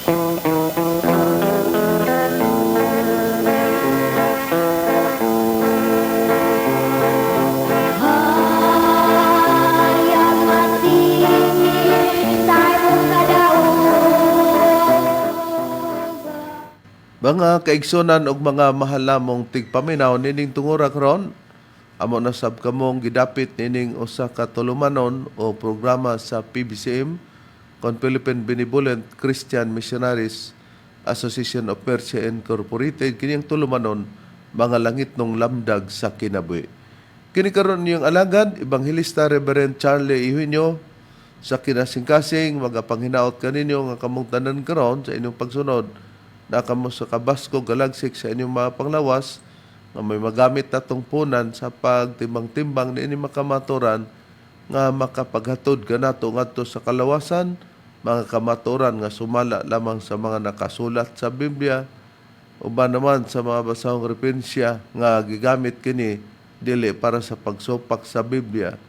Hayag mati sa imong kadaog. Mga kaigsunan ug mga mahal namong tigpaminaw, nining tungura karon amo na sab kamong gidapit nining usa ka tulumanon o programa sa PBCM kon Philippine Benevolent Christian Missionaries Association of Mercy Incorporated. Kini ang tulumanon Mga Langitnong Lamdag sa Kinabuhi. Kini karon niyong alagad, Ebanghelista Reverend Charlie Eugenio, sa kinasingkasing magapanghinaot kaninyo nga kamong tanan karon sa inyong pagsunod na kamo sa kabasko galagsik sa inyong mga panglawas nga may magamit natong punan sa pagtimbang-timbang ni inyong makamaturan nga makapaghatod kanato ngadto sa kalawasan, mga kamaturan nga sumala lamang sa mga nakasulat sa Biblia, uban naman sa mga basahong referensya nga gigamit kini dili para sa pagsupak sa Biblia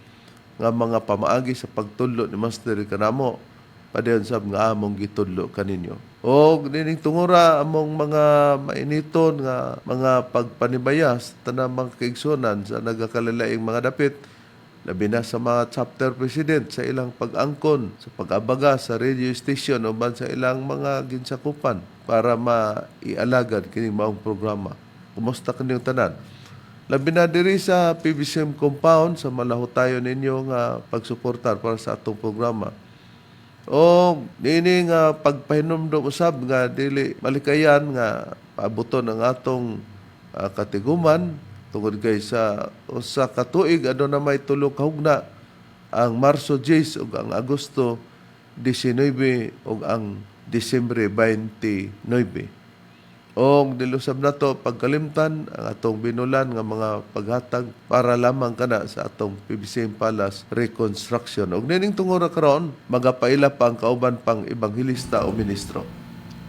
nga mga pamaagi sa pagtudlo ni Master kanamo, padayon sab nga among gitudlo kaninyo. O nining tungura, among mga mainiton nga mga pagpanibayas tanang mga kaigsunan sa nagakalilaing mga dapit, labi na sa mga chapter president sa ilang pag-angkon sa pag-abaga sa radio station uban sa ilang mga ginsakupan para maialagad kining maong programa. Kumusta kaninyong tanan? Labi na diri sa PBCM compound sa malahutayon ninyo nga pagsuportar para sa atong programa. O niini nga pagpahinumdom usab nga dili malikayan nga paabuton ang atong katiguman tungod kay sa usa ka tuig aduna may 3 ka hugna, ang Marso 10 ug ang Agosto 19 ug ang Disyembre 29. O dili usab nato pagkalimtan ang atong binulan nga mga paghatag para lamang kana sa atong PBCM Palace reconstruction. Og nining tungura karon, magapaila pa ang kauban pang ebanghelista o ministro.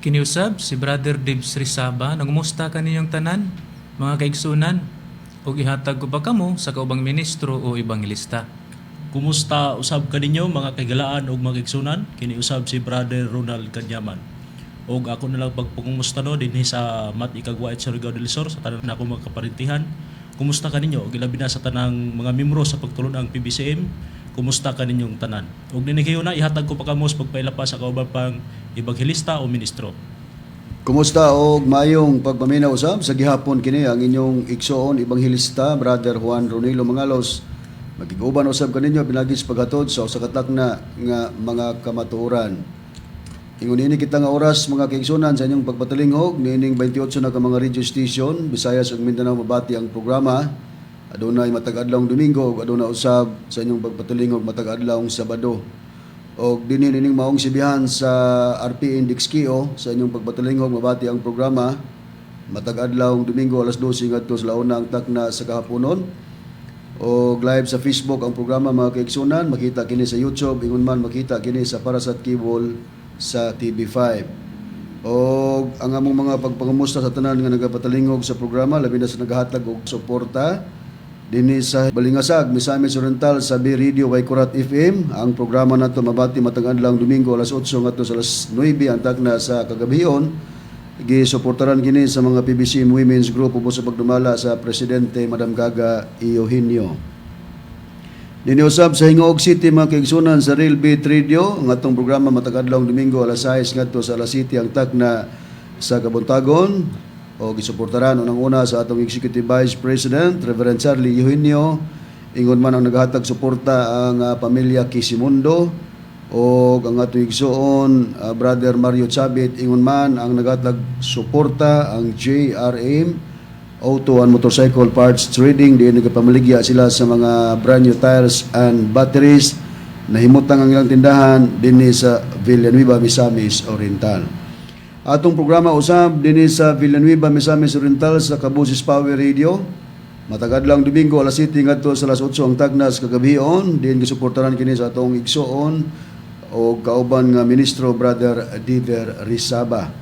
Kiniusab si Brother Dibs Rizaba, nangumusta kaninyong tanan, mga kaigsunan, ug ihatag ko pa kamo sa kaubang ministro o ebanghelista. Kumusta usab kaninyo, mga kaigalaan ug mga igsunan? Kini usab si Brother Ronald Kanyaman. Ug ako na lang pagpangumusta no dinhi sa Mat Ikagwait, Surigao del Sur, sa tanan nako mga kaparintihan. Kumusta kaninyo? Ug ilabi na sa tanang mga membro sa pagtulon-ang PBCM. Kumusta kaninyong tanan? Ug dinhi na ihatag ko pa kamo sa pagpaila pa sa kauban pang ebanghelista o ministro. Kumusta og maayong pagpaminaw usab sa gihapon. Kini ang inyong igsoon ebanghelista Brother Juan Ronilo Mangalos. Magkiguban usab kaninyo pinagi sa paghatod sa usa ka takna nga mga kamatuoran. Ingon ini kita nga oras, mga kaigsunan, sa inyong pagpatalingog niining 28 na ka mga radio station, Visayas ug Mindanao, mabati ang programa. Adunay matag adlawng Domingo ug aduna usab sa inyong pagpatalingog matag adlawng Sabado. Og dinhi nining maong sibihan sa RP Index KO, sa inyong pagpatalingog mabati ang programa matag adlawng Domingo alas 12 ngadto sa 1 ang takna sa kahaponon. Og live sa Facebook ang programa, mga kaigsunan, makita kini sa YouTube, ingon man makita kini sa Parasat Cable sa TV5. Og ang among mga pagpangamusta sa tanan nga nagapatalingog sa programa, labi na sa nagahatag og suporta dinhi sa Balingasag, Misamis Oriental, sa B Radio Waikurat FM. Ang programa nato mabati matag adlawng Domingo alas 8 ngadto sa alas 9 ang takna sa kagabhion. Gisuportaran kini sa mga PBC Women's Group ubos sa pagdumala sa Presidente Madam Gaga Eugenio. Dinhi usab sa Gingoog City, mga kaigsunan, sa Real Beat Radio, ang atong programa matag adlawng Domingo alas 6 ngadto sa alas 7 ang takna sa kabuntagon o gisuportaran unang-una sa atong Executive Vice President Reverend Charlie Eugenio. Ingon man ang naghatag suporta ang pamilya Kisimundo o ang atong igsuon Brother Mario Chabit. Ingon man ang naghatag suporta ang JRM Auto and Motorcycle Parts Trading, diin nagpamaligya sila sa mga brand new tires and batteries. Nahimutang ang ilang tindahan dinhi sa Villanueva, Misamis Oriental. Atong programa usab dinhi sa Villanueva, Misamis Oriental sa Kabusis Power Radio. Matag adlawng Domingo alas 7 ngadto sa alas 8 ang tagnas kagabhion, diin gisuportaran kini sa atong igsuon o kauban nga ministro Brother Diver Rizaba.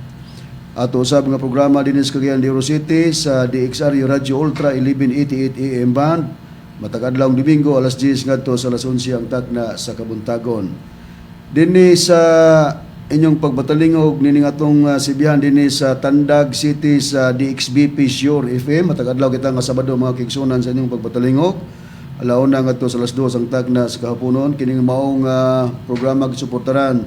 Ato usab nga programa dinhi sa Cagayan de Oro City sa DXRU Radio Ultra 1188 AM band. Matag adlawng Domingo alas 10 ngadto sa alas 11 ang takna sa kabuntagon. Dinhi sa inyong pagbatalingog nining atong sibihan dinhi sa Tandag City sa DXBP Sure FM. Matag adlaw kita nga Sabado, mga kaigsuonan, sa inyong pagbatalingog. Alauna ngadto sa alas 2 ang tagna sa kahaponon. Kining maong programa gisuportaran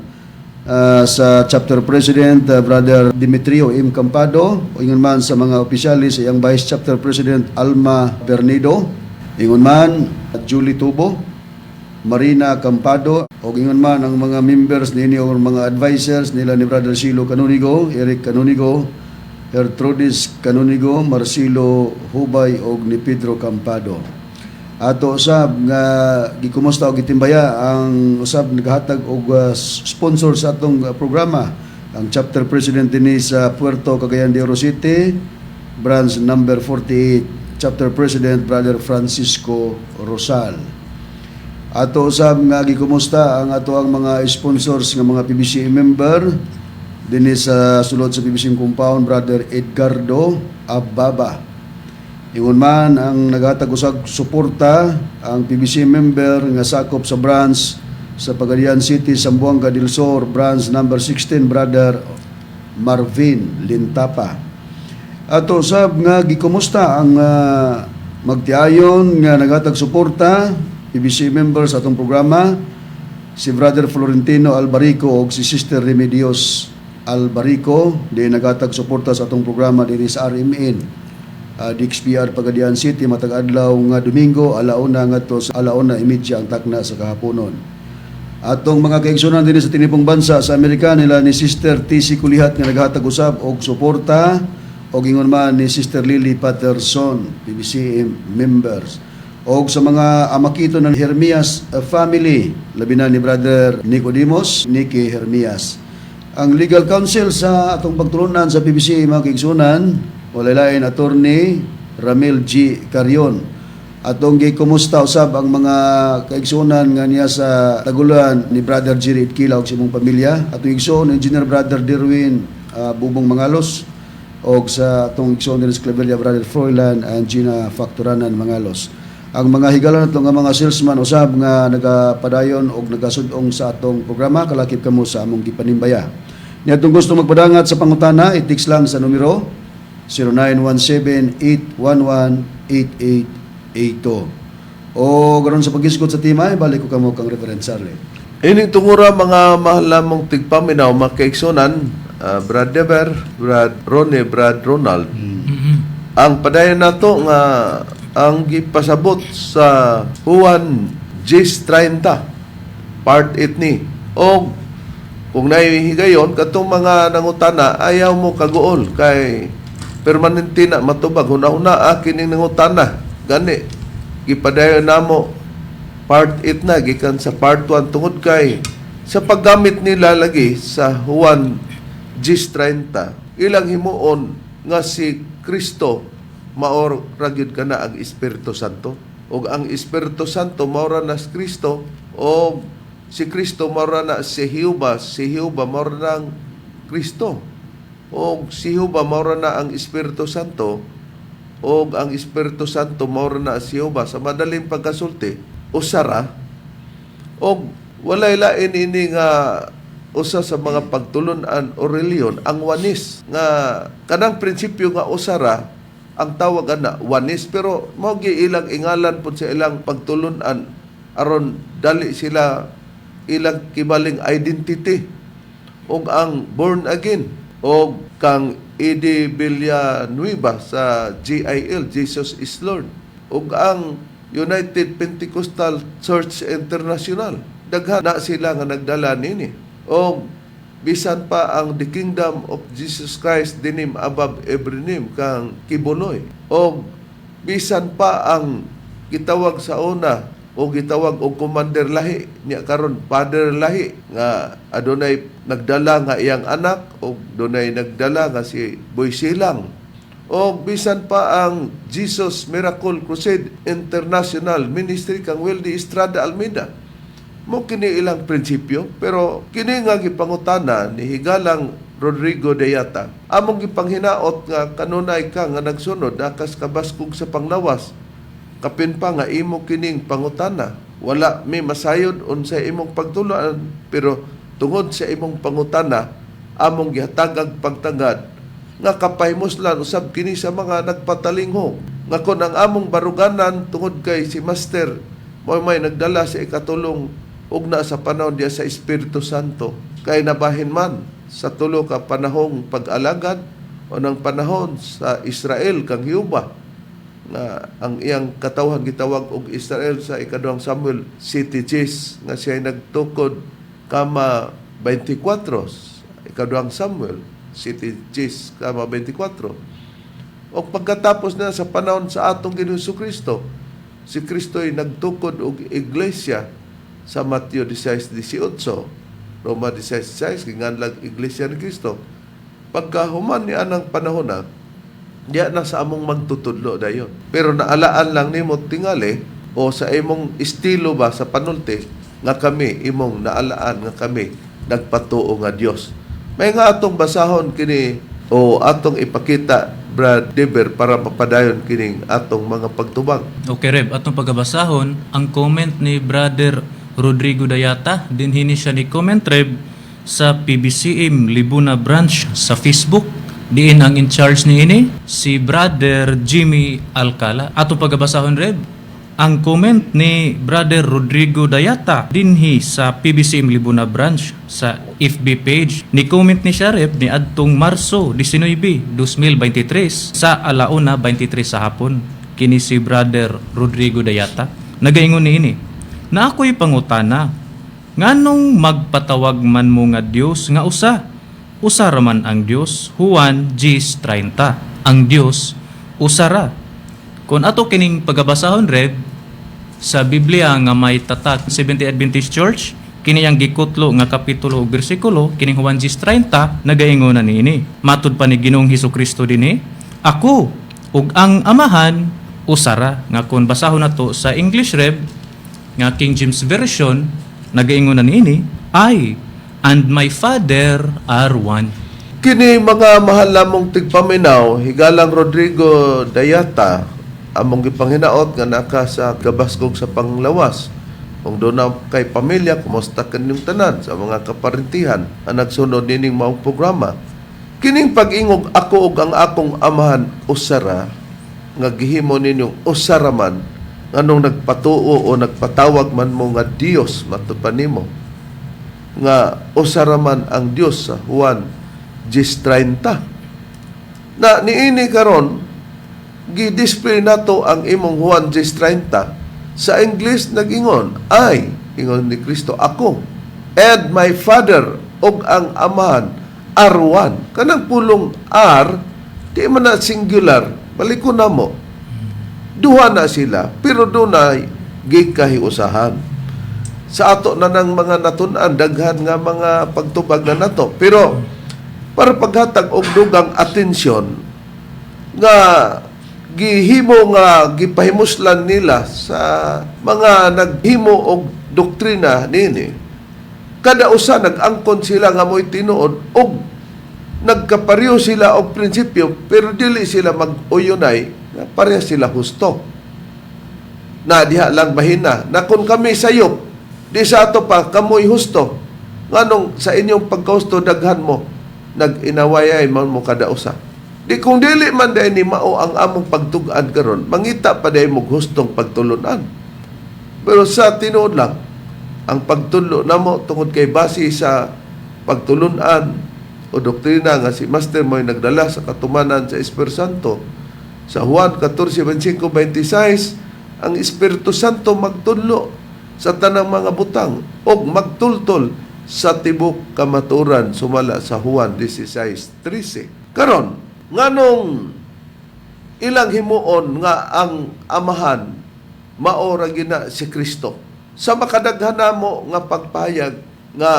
sa chapter president, Brother Demetrio M. Campado, o ingon man sa mga opisyalis, iyang Vice Chapter President Alma Bernido, ingon man Julie Tubo, Marina Campado, o ingon man ang mga members nini o mga advisors nila ni Brother Silo Canonigo, Eric Canonigo, Gertrudis Canonigo, Marcelo Hubay og ni Pedro Campado. Ato usab nga gikumusta og gitimbaya ang usab naghatag og sponsor sa atong programa, ang chapter president dinhi sa Puerto Cagayan de Oro City, branch number 48, chapter president Brother Francisco Rosal. Ato usab nga gikumusta ang ato ang mga sponsors nga mga PBC member dinhi sa sulod sa PBC compound, Brother Edgardo Ababa. Ingon man ang naghatag usag suporta ang PBC member nga sakop sa branch sa Pagadian City, Zamboanga del Sur, branch number 16, Brother Marvin Lintapa. Ato usab nga gikumusta ang magtiayon nga naghatag suporta PBC members sa atong programa, si Brother Florentino Albarico ug si Sister Remedios Albarico, di naghatag suporta sa atong programa dinhi sa RMN DXPR Pagadian City matag adlaw nga Domingo, alauna ngadto sa 1:30 ang takna sa kahaponon. Atong mga kaigsunan dinhi sa tinibong bansa sa Amerika nila ni Sister TC Kulihat nga naghatag usab og suporta, og ingon man ni Sister Lily Patterson, PBCM members. Og sa mga amakito ng Hermias family, labi na ni Brother Nicodemus Nicky Hermias. Ang legal counsel sa atong pagtulunan sa PBC, mga kaigsunan, walay lain, Attorney Ramil G. Carion. Atong gikumusta usab ang mga kaigsunan nga niya sa tagulan ni Brother Jerry Itkila ug sa imong pamilya. Atong igsoon Engineer Brother Derwin Bubong Mangalos og sa atong igsoon din sa Claveria, Brother Froilan and Gina Factoranan Mangalos. Ang mga higala nato nga mga salesman usab nga nagapadayon og nagasud-ong sa atong programa, kalakip kamo sa among gipanimbaya. Niadtong gusto magpadangat sa pangutana, i-text lang sa numero 0917-811-8882. O garon sa pag-isgot sa tema, balik ko kamo kang Reverend Charlie. Ining tungura, mga mahal namong tigpaminaw, mga kaigsunan, Brad Dever, Brad Ronnie, Brad Ronald. Ang padayon nato nga ang gipasabot sa Juan 10:30, part 8 ni. O kung nahihigayon katong mga nangutana, ayaw mo kaguol kay permanente na matubag, huna-huna kining nangutana. Gani gipadayon namo part 8 na gikan sa part 1 tungod kay sa paggamit nila lagi sa Juan 10:30, ilang himuon nga si Kristo maor ra gyud kana ang Espiritu Santo, ug ang Espiritu Santo maora na si Kristo, o si Kristo maora na si Jehova, si Jehova maora na ang Kristo, o si Jehova maora na ang Espiritu Santo, o ang Espiritu Santo maora na si Jehova. Sa madaling pagkasulti, usara. Og walay lain ini nga usa sa mga pagtulunan o reliyon ang Oneness, nga kanang prinsipyo nga usara ang tawag ana Oneness, pero mao gi ilang ingalan pud sa ilang pagtulunan aron dali sila ilang kibaling identity, ug ang born again, og kang Eddie Villanueva sa JIL, Jesus is Lord, ug ang United Pentecostal Church International. Daghan na sila nga nagdala nini, og bisan pa ang The Kingdom of Jesus Christ, the name above every name kang Quiboloy, og bisan pa ang gitawag sa una o gitawag og Commander Lahi niya, karon Father Lahi, nga adunay nagdala nga iyang anak o dunay nagdala nga si Boy Silang, o bisan pa ang Jesus Miracle Crusade International Ministry kang Wilde Estrada Almeda. Mo kini ilang prinsipyo, pero kini nga gipangutana ni Higalang Rodrigo Deyata, among gipanghinaot nga kanunay ka nga nagsunod nakas kabaskog sa panglawas, kapin pa nga imo kining pangutana. Wala mi masayod unsay imong pagtulunan, pero Tungod sa imong pangutana, among gihatagag pagtangad nga kapahimuslan usab kini sa mga nagpatalinghog nga kon ang among baruganan tungod kay si Master mao may nagdala sa ikatulong ugna sa panahon diya sa Espiritu Santo, kay nabahin man sa tulo ka panahong pag-alagad o ng panahon sa Israel kang Jehova nga ang iyang katawhan gitawag og Israel sa ikaduhang Samuel 7:10, nga siya ay nagtukod kama 24, ikaduhang Samuel 7:10 kama 24. O pagkatapos na sa panahon sa atong Ginoong Kristo, si Kristo ay nagtukod og iglesia sa Mateo 16:18, Roma 16:6, ginganlag iglesia ni Kristo. Pagkahuman ni anang panahon na, diya na sa among magtutudlo dayon. Pero naalaan lang nimo tingali o sa imong estilo ba sa panulti nga kami imong naalaan nga kami nagpatuo nga Dios. May nga atong basahon kini o atong ipakita, Brad Dever, para mapadayon kining atong mga pagtubag. Okay, Reb, atong pagabasahon ang comment ni Brother Rodrigo Dayata. Dinhi ni siya ni comment, Reb, sa PBCM Libuna Branch sa Facebook. Diin ang in charge ni ini si Brother Jimmy Alcala. Atong pagabasahon, Reb, ang comment ni Brother Rodrigo Dayata dinhi sa PBCM Libuna Branch sa FB page. Ni comment ni siya, Reb, ni adtong Marso 19, 2023 sa alauna 23 sa hapon. Kini si Brother Rodrigo Dayata. Nagaingon ni ini: "Na ako'y pangutana, nganong magpatawag man mo nga Dios nga usa? Usa ra man ang Dios, Juan 10:30. Ang Dios usa ra." Kung ato kining pagabasahon, Reb, sa Biblia nga may tatak Seventh Adventist Church, kini ang gikutlo nga kapitulo ug bersikulo kining Juan 10:30, nagaingon na niini. Matud pa ni Ginoong Hesus Kristo dinhi, "Ako ug ang Amahan usara." Nga kung basahon nato sa English, Reb, nga King James Version, nagaingon na niini, "I and my Father are one." Kini mga mahal namong tigpaminaw, higalang Rodrigo Dayata, among gipanghinaot nga naka sa gabaskog sa panglawas. Kung doon na kay pamilya, kumusta kaninyong tanan sa mga kaparintihan ang nagsunod nining maong programa. Kining pag-ingog "Ako ug ang akong Amahan usara," nga gihimo ninyong usara man, nganong nagpatuo o nagpatawag man mo nga Dios, matud pa nimo nga usara man ang Dios sa Juan 10:30. Na niini karon gi-display nato ang imong Juan 10:30. Sa English nag-ingon, I, ingon ni Kristo, "Ako and my Father og ang Amahan are one." Kanang pulong "are," di man na singular. Balikon na mo. Duha na sila, pero dunay gikahiusahan. Sa ato na ng mga natun-an, daghan nga mga pagtubag na nato. Pero para paghatag og dugang atensyon nga gihimo nga gipahimuslan nila sa mga naghimo og doktrina nini, kada usa nag-angkon sila nga mo'y tinuod og nagkapareho sila og prinsipyo, pero dili sila mag-uyonay nga pareha sila husto. Na diha lang mahina na kung kami sayop di sa ato pa kamoy husto, nganong sa inyong pagkahusto daghan mo nag-inawayay man mo kada usa? Di kung dili man dahil ni mao ang among pagtug-an karon, mangita pa dahil mo hustong pagtulunan. Pero sa tinuod lang, ang pagtudlo namo tungod kay base sa pagtulunan o doktrina nga si Master mo'y nagdala sa katumanan sa Espiritu Santo. Sa Juan 14, 25, 26, ang Espiritu Santo magtudlo sa tanang mga butang og magtultol sa tibok kamaturan sumala sa Juan 16:13. Karon, nganong ilang himuon nga ang Amahan mao ra gina si Kristo? Sa makadaghan namo nga pagpahayag nga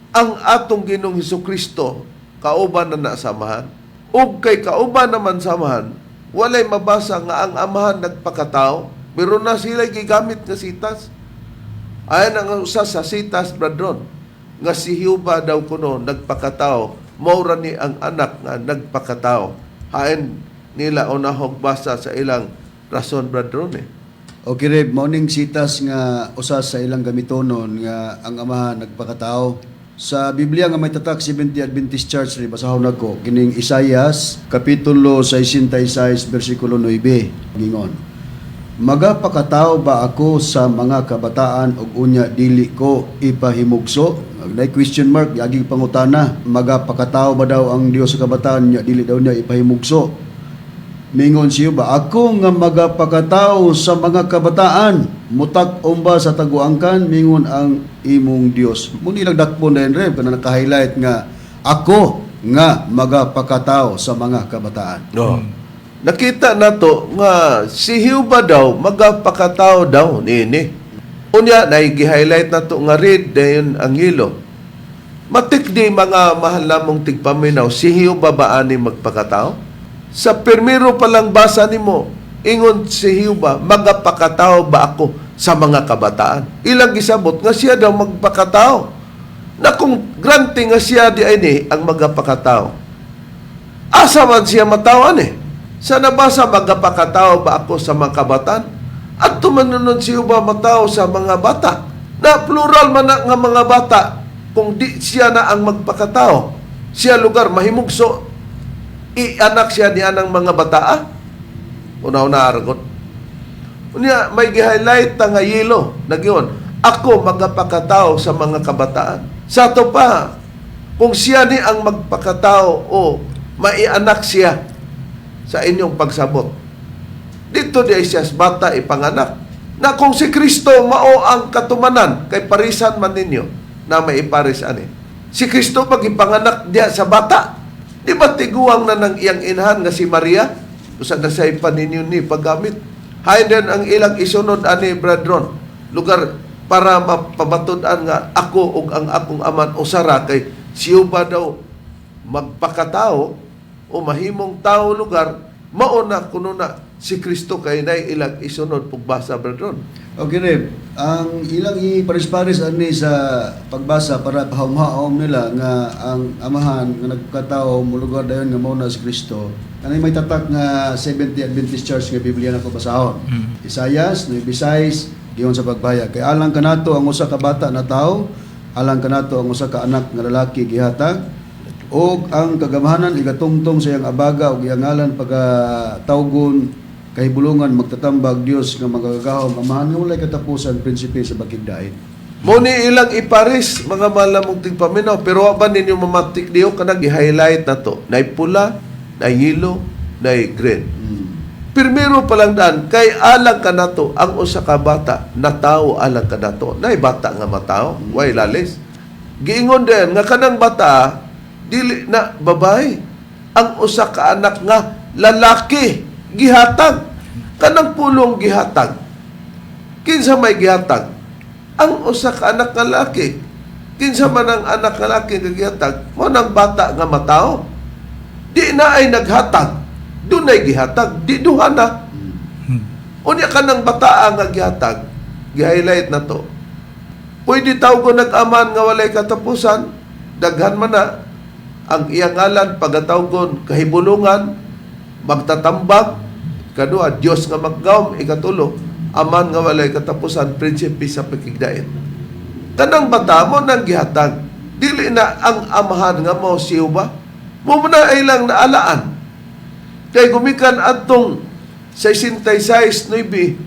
ang atong Ginoong Hesus Kristo kauban na na sa Amahan, ug kay kauban naman sa Amahan, walay mabasa nga ang Amahan nagpakatao, pero na sila gigamit nga sitas. Ayan ang usa sa sitas, Bradron, nga si Jehova daw kuno nagpakatao, mao ra ni ang anak nga nagpakatao. Hain nila unahog basa sa ilang rason, Bradron eh. Okay, Reb, mao ning sitas nga usa sa ilang gamitonon nga ang Amahan nagpakatao. Sa Biblia nga may tatak Seventh Adventist Church ri, basahon nako kining Isaias kapitulo 66 bersikulo 9. Gingon: "Magapakatao ba ako sa mga kabataan ug unya dili ko ipahimugso?" Nay question mark, yaging pangutana. Magapakatao ba daw ang Dios sa kabataan nya dili daw niya ipahimugso? Mingon siya ba, "Ako nga magapakatao sa mga kabataan, mutak-om ba sa taguangkan, mingon ang imong Dios." Muni lang dakpon na yun, kana naka-highlight nga "Ako nga magapakatao sa mga kabataan." No. Nakita nato nga si Jehova daw magapakatao daw niini. Unya na gi-highlight nato nga red, dayon ang yellow. Matik di, mga mahal namong tigpaminaw, si Jehova ba ani magpakatao? Sa primero pa lang basa nimo, ingon si Jehova, "Magapakatao ba ako sa mga kabataan?" Ilang gisabot nga siya daw magpakatao. Na kung granting nga siya di ay ni ang magapakatao, asa man siya matawan eh? Sa nabasa, "Magapakatao ba ako sa mga kabataan?" At tumanunon siya ba matao sa mga bata? Na plural man na nga mga bata, kung di siya na ang magpakatao, siya lugar mahimugso, i-anak siya ni anang mga bata ah? Una-una aragot. Unya, may gi-highlight ta nga yellow, nagyon, "Ako magapakatao sa mga kabataan." Sa ato pa, kung siya ni ang magpakatao o maianak siya sa inyong pagsabot, dito di ay siya bata ipanganak. Na kung si Kristo mao ang katumanan, kay parisan man ninyo na maiparis ani. Si Kristo pag ipanganak diya sa bata, di ba tiguang na ng iyang inahan nga si Maria? Usa na sa pa ninyo ni paggamit. Hain din ang ilang isunod ani, Bradron. Lugar para mapamatod-an nga ako ug ang akong aman usara, kay siyo ba daw magpakatao o mahimong tao lugar mao na kuno na si Kristo, kay nay ilang isunod pagbasa, Bradron. Okay, Reb. Ang ilang iparis-paris ani sa pagbasa para pahaum-haom nila nga ang amahan nga nagkatao mulugar dayon nga mao na si Kristo. Kanay may tatak nga Seventh Adventist Church nga Biblia na ko basahon. Isayas 9:6, giyon sa pagbayag. "Kay alang kanato ang usa ka bata na tao, alang kanato ang usa ka anak nga lalaki gihatag, ug ang kagamhanan igatungtong sa iyang abaga, ug iyang ngalan pagatawgon Kahibulongan, Magtatambag, Dios nga Makagagahom, Amahan nga walay katapusan, Prinsipe sa Pakigdait." Mo ni ilang iparis, mga malamong tigpaminaw, pero wa ba ninyo mamatik diyo kanang i-highlight na to? Nay pula, nay yellow, nay green. Primero pa lang daan, "Kay alang kanato ang usa ka bata na tao alang kanato." Nay bata nga matao, way lalis. Giingon din nga kanang bata dili na babae. Ang usa ka anak nga lalaki gihatag. Kanang pulong "gihatag." Kinsa may gihatag? Ang usa ka anak nga lalaki. Kinsa man ang anak nga lalaki nga gihatag? Mo nang bata nga matao. Di na ay naghatag. Dunay gihatag, di duha na. Unya ka ng bataa nga gihatag, gi-highlight na to. Pwede tawgon nag-aman nga walay katapusan, daghan man na ang iyang ngalan pagatawgon Kahibulungan, Magtatambag, kadua, Dios nga Maggawom, ikatulo, Aman nga walay katapusan, Prinsipe sa Pakigdait. Kanang bata mo nang gihatag, dili na ang amahan nga mo siyo ba? Mo na ay lang naalaan. Kay gumikan atong 66:9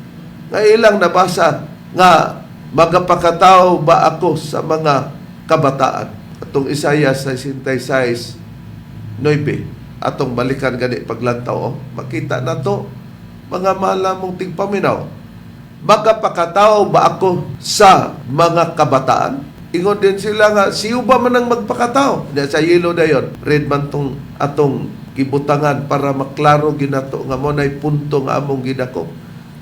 nga ilang nabasa nga "Magapakatao ba ako sa mga kabataan?" Atong Isaiah 66:9. Atong balikan gani paglantaw. Oh. Makita na to, mga malamong tigpaminaw. "Magapakatao ba ako sa mga kabataan?" Ingon din sila nga, siyo ba man ang magpakatao? Di sa yellow dayon, red man tong atong gibutangan para maklaro ginato nga mo na'y punto nga among gidako.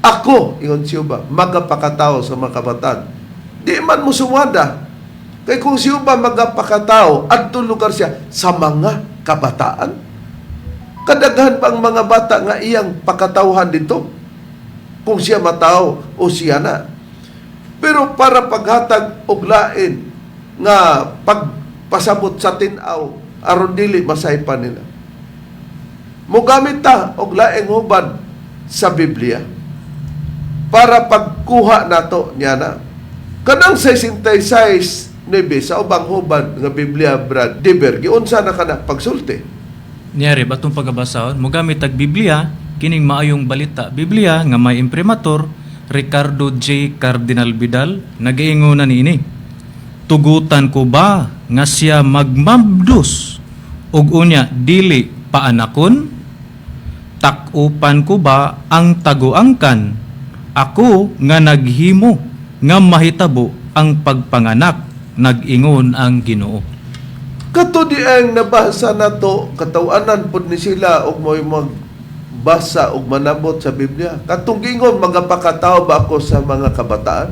"Ako," ingon siyo ba, "magapakatao sa mga kabataan." Di man mo sumwada. Kay kung siyo ba magapakatao, adto lugar siya sa mga kabataan. Kadaghan pa ang mga bata nga iyang pakatawhan dito. Kung siya matao o siya na. Pero para paghatag og lain nga pagpasabot sa tin-aw aron dili masaypan nila, mugamit ta og laing hubad sa Biblia para pagkuha nato niya na. Kanang 66 9 sa ubang hubad nga Biblia, Brad Diber, giunsa na kana pagsulti? Niyari batong pagabasahon, mogamit ag Biblia, kining maayong balita Biblia nga may imprimatur Ricardo J. Cardinal Vidal, nagaingon na niini. Tugutan ko ba nga siya magmabdus ug unya dili paanakon? Takupan ko ba ang taguangkan? Ako nga naghimo nga mahitabo ang pagpanganak, nag-ingon ang Ginoo. Kato di ang nabasa nato, katawanan pod ni sila og mo'y magbasa og manabot sa Biblia. Katong gingon, magapakatao ba ako sa mga kabataan?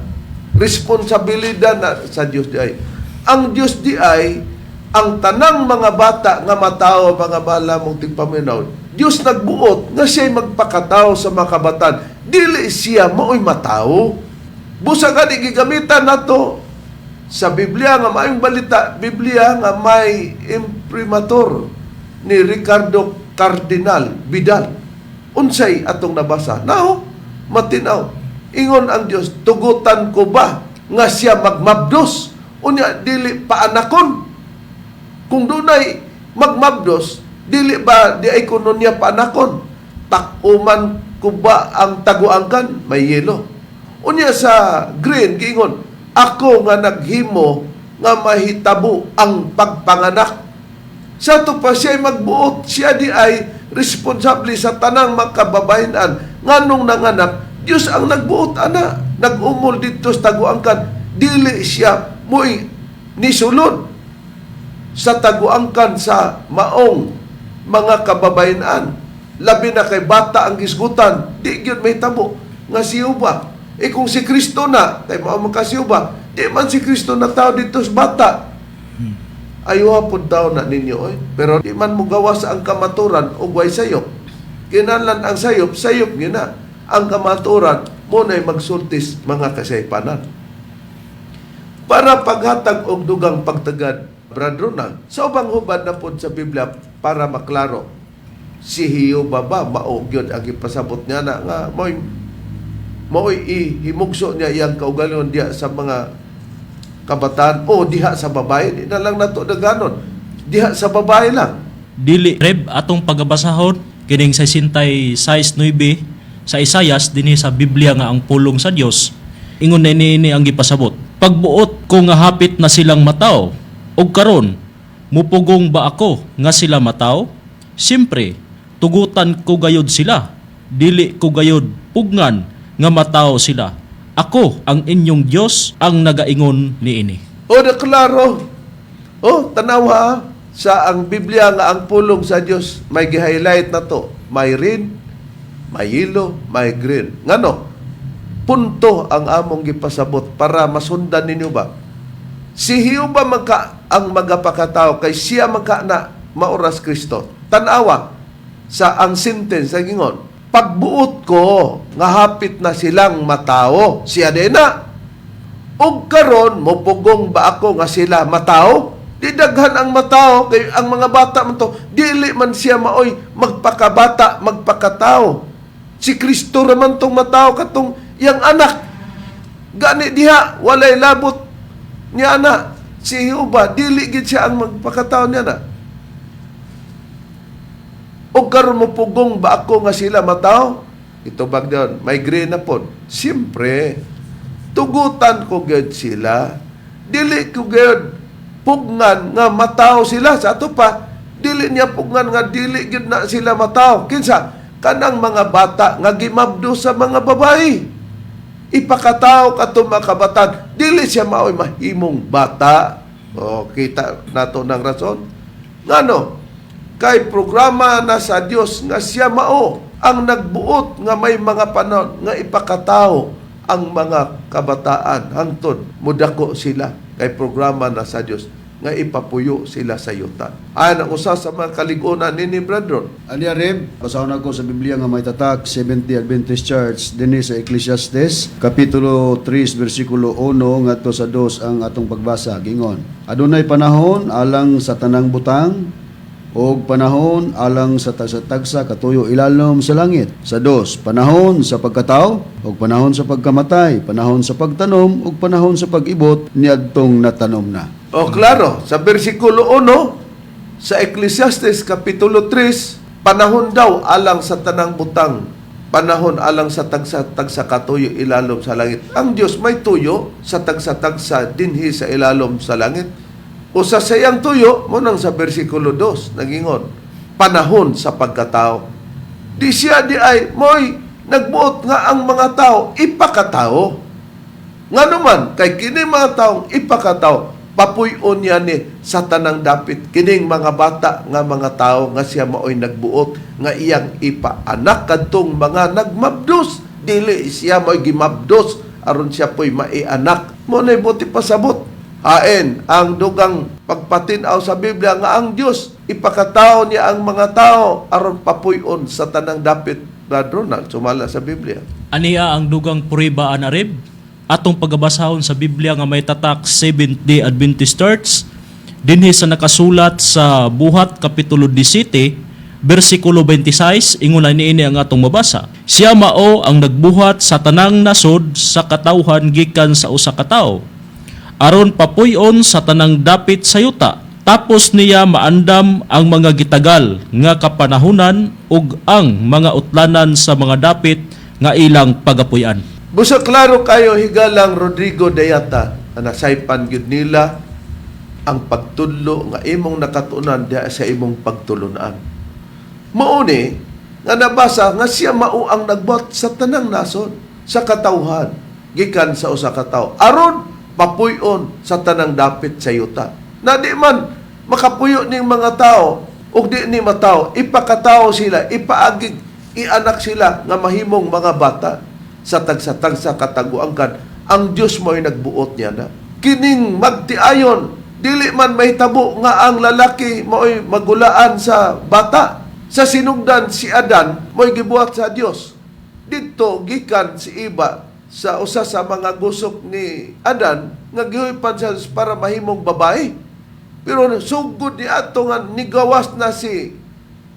Responsibilidad na sa Dios di ay. Ang Dios di ay, ang tanang mga bata nga matao, mga bala mong tigpaminaw, Dios nagbuot nga siya'y magpakatao sa mga kabataan. Dili siya mao'y matao. Busa gani gigamitan nato sa Biblia nga maayong balita, Biblia nga may imprimatur ni Ricardo Cardinal Vidal. Unsay atong nabasa? Nao, matinaw. Ingon ang Dios, tugutan ko ba nga siya magmabdos? Unya dili paanakon. Kung dunay magmabdos, dili ba di ay kuno niya paanakon? Takuman ko ba ang taguangkan? May yelo. Unya sa green, giingon, ako nga naghimo nga mahitabo ang pagpanganak. Sa ato pa siya magbuot, siya di ay responsable sa tanang makababahinan. Nganong nanganak, Diyos ang nagbuot, ana. Nag-umol dito sa taguangkan. Dili siya mo'y nisulod sa taguangkan sa maong mga kababayenan. Labi na kay bata ang gisgutan, di gyud mahitabo nga si Uba. E kung si Kristo na, kay mao man ka si Uba, di man si Kristo na tao dito sa bata. Ayuha pud daw na ninyo oy. Pero di man mo gawas ang kamaturan og way sayop. Kinahanglan ang sayop, sayop gina. Ang kamaturan mo na'y magsultis mga kasaypanan. Para paghatag og dugang pagtagad, Brad Ronald, sa ubang hubad na pod sa Biblia para maklaro, si Jehova ba mao gyud ang ipasabot niya na nga mo'y mao'y ihimugso niya iyang kaugalingon diha sa mga kabataan o diha sa babae? Di na lang nato daganon, diha sa babae lang. Dili, Reb, atong pagabasahon kining 66:9 sa Isayas dinhi sa Biblia nga ang pulong sa Dios. Ingon na niini ang gipasabot. Pagbuot ko nga hapit na silang mataw, ug karon mupugong ba ako nga sila mataw? Simpre, tugutan ko gayud sila. Dili ko gayud pugngan nga mataw sila. Ako ang inyong Dios ang nagaingon niini. O na klaro. O tanawa sa ang Biblia nga ang pulong sa Dios, may gi-highlight na to. May red, may yellow, may green. Ngano? Punto ang among gipasabot para masundan ninyo ba? Si Jehova magka ang magapakatao kay siya magka na maoras Kristo. Tanawa sa ang sentence sa gingon. Pagbuot ko nga hapit na silang matao, siya din na. Ug karon mopugong ba ako nga sila matao? Di daghan ang matao kay ang mga bata man to, dili man siya maoy magpakabata, magpakatao. Si Kristo ra man tong matao katong iyang anak. Gani diha walay labot niya na si Jehova, dili gid siya ang magpakatao niya na. O karon mo pugong ba ako nga sila matao? Ito bag doon, may green na pod. Siyempre, tugutan ko gyud sila. Dili ko gyud pugnan nga matao sila. Sa ato pa, dili niya pugnan nga dili gyud na sila matao. Kinsa? Kanang mga bata nga gimabdo sa mga babae. Ipakatao kato mga kabataan. Dili siya mao'y mahimong bata. O, kita nato ng rason. Ngano? Kay programa na sa Dios nga siya mao ang nagbuot nga may mga panahon nga ipakatao ang mga kabataan hangtod mudako sila, kay programa na sa Dios nga ipapuyo sila sa yuta. Ay ang usa sa mga kaligunan nini, brethren. Aniya Reb, basahon ako sa Biblia nga may tatak Seventh-day Adventist Church dinhi sa Ecclesiastes kapitulo 3 bersikulo 1 ngadto sa 2 ang atong pagbasa. Gingon: Adunay panahon alang sa tanang butang, Og panahon alang sa tagsa-tagsa katuyo ilalom sa langit. Sa dos, panahon sa pagkatao ug panahon sa pagkamatay, panahon sa pagtanom ug panahon sa pag-ibot niadtong natanom na. O klaro, sa versikulo 1 sa Ecclesiastes kapitulo 3, panahon daw alang sa tanang butang, panahon alang sa tagsa-tagsa katuyo ilalom sa langit. Ang Dios may tuyo sa tagsa-tagsa dinhi sa ilalom sa langit. O sa sayang tuyo, mo nang sa versikulo 2, nagingon, panahon sa pagkatao. Di siya di ay, mo'y nagbuot nga ang mga tao, ipakatao. Nga naman, kay kini mga taong ipakatao, papuy-on niya ni sa tanang dapit kining mga bata nga mga tao nga siya maoy nagbuot nga iyang ipaanak kadtong mga nagmabdos, dili siya maoy gimabdos aron siya po'y maianak mo na'y buti pasabot. Hain ang dugang pagpatinaw sa Biblia nga ang Dios ipakatao niya ang mga tao aron papuy-on sa tanang dapit. Brad Ronald, sumala sa Biblia. Aniya ang dugang puriba anarib atong pagabasahon sa Biblia nga may tatak Seventh-day Adventist Church dinhi sa nakasulat sa Buhat kapitulo 17 bersikulo 26, ingon niini ang atong mabasa. Siya mao ang nagbuhat sa tanang nasod sa katawhan gikan sa usa ka tawo aron papuy-on sa tanang dapit sa yuta. Tapos niya maandam ang mga gitagal nga kapanahunan ug ang mga utlanan sa mga dapit nga ilang pagapuy-an. Busa klaro kayo, higalang Rodrigo Dayata, na nasaypan gyud nila ang pagtudlo nga imong nakatunan diha sa imong pagtulunan. Mao ni nga nabasa nga siya mao ang nagbuhat sa tanang nasod sa katawhan gikan sa usa ka tawo aron papuy-on sa tanang dapit sa yuta. Na di man makapuyo ning mga tao ug di ni matao, ipakatao sila, ipaagig, ianak sila nga mahimong mga bata sa tagsa-tagsa kataguangkan. Ang Dios mo'y nagbuot niya na. Kining magtiayon, dili man mahitabo nga ang lalaki mo'y magulaan sa bata. Sa sinugdan si Adan mo'y gibuhat sa Dios. Didto gikan si Iba sa usa sa mga gusok ni Adan nga gihuipan sa Dios para mahimong babae. Pero sugod ni ato nga nigawas na si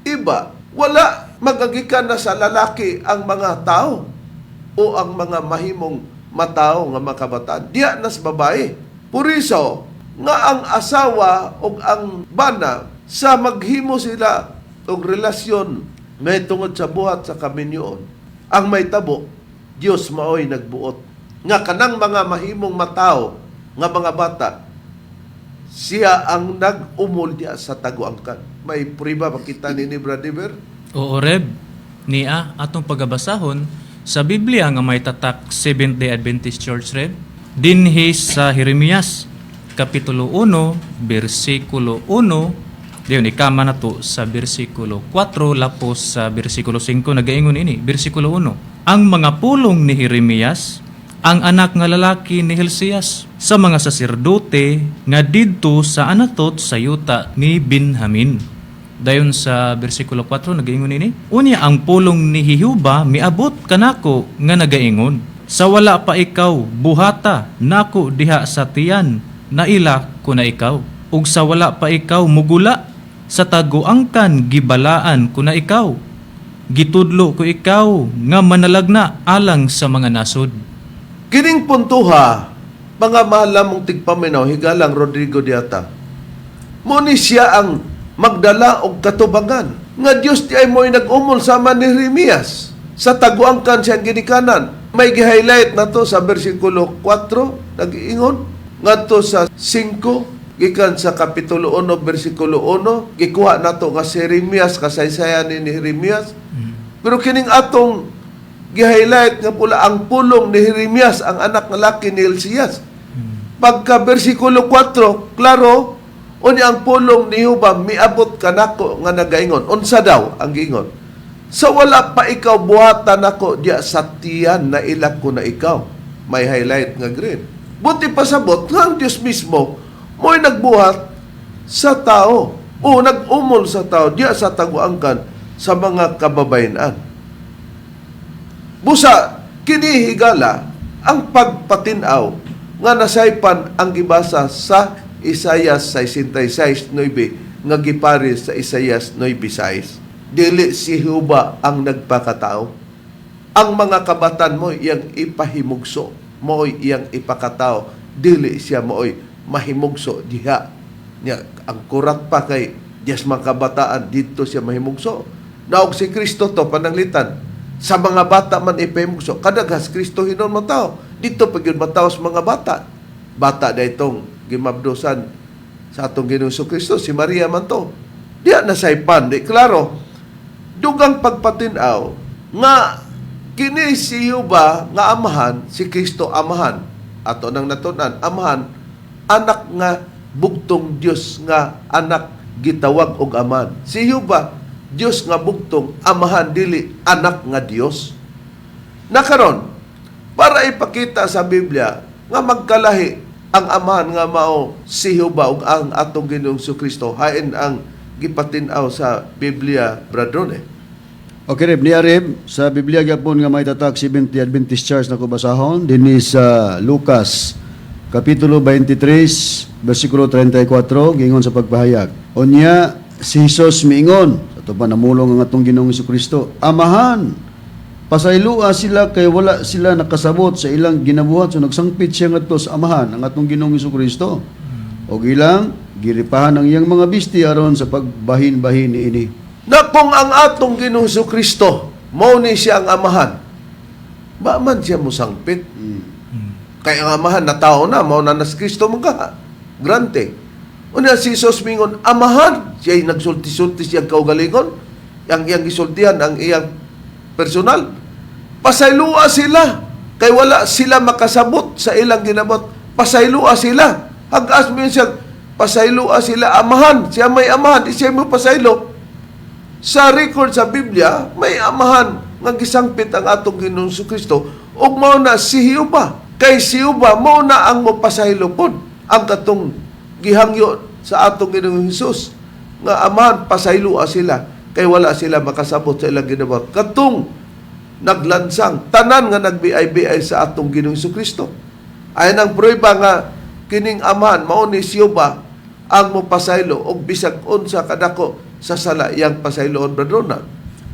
Iba, wala magagikan na sa lalaki ang mga tao o ang mga mahimong matao nga mga kabataan. Diya nas babae. Puriso nga ang asawa o ang bana sa maghimo sila og relasyon may tungod sa buhat sa kaminyoon. Ang may tabo, Dios maoy nagbuot. Nga kanang mga mahimong matao nga mga bata, siya ang nag-umol diya sa taguangkan. May priba makita ni Brother Ber? Oo, Reb. Nia, atong pagabasahon sa Biblia nga may tatak Seventh-day Adventist Church, Reb. Dinhi sa Jeremias, Kapitulo 1, versikulo 1, diyon ikama na to sa versikulo 4, lapos sa versikulo 5, nagaingon ini, versikulo 1. Ang mga pulong ni Jeremias, ang anak nga lalaki ni Hilsias, sa mga saserdote nga didto sa Anatot sa yuta ni Benjamin. Dayon sa bersikulo 4 nagaingon ini, unya ang pulong ni Jehova miabot kanako nga nagaingon, sa wala pa ikaw buhata nako diha sa tiyan naila ko na ikaw, ug sa wala pa ikaw mugula sa taguangkan gibalaan ko na ikaw, gitudlo ko ikaw nga manalagna alang sa mga nasod. Kining puntuha, mga mahal mong tigpaminaw, higalang Rodrigo Diata. Mo ni siya ang magdala og katubangan. Nga Dios di ay mo'y nag-umol sama ni Jeremias. Sa taguangkan siya ginikanan. May gi-highlight na to sa versikulo 4, nag-iingon. Ngadto sa 5, gikan sa kapitulo 1, versikulo 1, gikuha nato nga si Jeremias, kasaysayan ni Jeremias. Pero kining atong gi-highlight nga pula ang pulong ni Jeremias, ang anak nga laki ni Hilsias. Pagka versikulo 4, klaro, unya ang pulong ni Jehova miabot kanako nga nagaingon. Unsa daw ang giingon? Sa wala pa ikaw buhatan nako diya sa tiyan na ilak ko na ikaw. May highlight nga green. Buti pasabot nga ang Diyos mismo mo'y nagbuhat sa tao o nag-umol sa tao diya sa taguangkan sa mga kababayenan. Busa, kini higala ang pagpatinaw nga nasaypan ang gibasa sa Isaiah 66:9 nga gipares sa Isaias 9:6. Dili si Jehova ang nagpakatao. Ang mga kabatan mo iyang ipahimugso, mo'y iyang ipakatao. Dili siya mo'y mahimugso diha. Nya ang kurat pa kay diyas mga kabataan dito siya mahimugso. Naog si Kristo to pananglitan sa mga bata man ipahimugso. Kadaghas Kristo hinon matao. Dito pag yun matao sa mga bata. Bata na itong gimabdusan sa atong Ginoong Kristo, si Maria man to. Diya na saypan, di klaro. Dugang pagpatinaw nga kini si Jehova nga amahan, si Kristo amahan. Ato nang natunan, amahan, anak nga bugtong Dios nga anak gitawag og amahan. Si Jehova, Dios nga bugtong amahan dili anak nga Dios. Nakaron, para ipakita sa Biblia nga magkalahi ang amahan nga mao si Jehova ug ang atong Ginoong Kristo, hain ang gipatin-aw sa Biblia, bradron eh. Okay, Reb, niya Reb, sa Biblia gyapon nga may tatak 70 Adventist Church na ko basahon dinhi sa Lucas kapitulo 23 bersikulo 34 gingon sa pagpahayag. Unya si Jesus miingon, sa ato pa namulong ang atong Ginoong Kristo, "Amahan, pasaylua sila kay wala sila nakasabot sa ilang ginabuhat." So nagsangpit siya ngadto sa Amahan ang atong Ginoong Kristo. Og ilang giripahan ang iyang mga bisti aron sa pagbahin-bahin niini. Na kung ang atong Ginoong Kristo mao ni siya ang amahan, ba man siya mosangpit? Kay ang amahan na tao na, mao na nas Kristo man ka. Grante. Unya si Jesus mingon, amahan, siya nagsulti-sulti siyang kaugalingon, ang iyang gisultihan, ang iyang personal. Pasaylua sila, kay wala sila makasabot sa ilang ginabot. Pasaylua sila. Hagas mo yun siya, pasaylua sila, amahan. Siya may amahan, di siya mo pasaylo. Sa record sa Biblia, may amahan nga gisangpit ang atong Ginoong Kristo ug mao na si Jehova. Kay si Jehova mao na ang mopasaylo pod ang katong gihangyo sa atong Ginoong Hesus nga amahan pasayloa sila kay wala sila makasabot sa ilang ginabuhat. Katong naglansang tanan nga nagbiay-biay sa atong Ginoong Kristo. Ay nang prueba nga kining amahan mao ni si Jehova ang mopasaylo og bisag unsa kadako sa sala iyang pasayloon, Brother Ronald.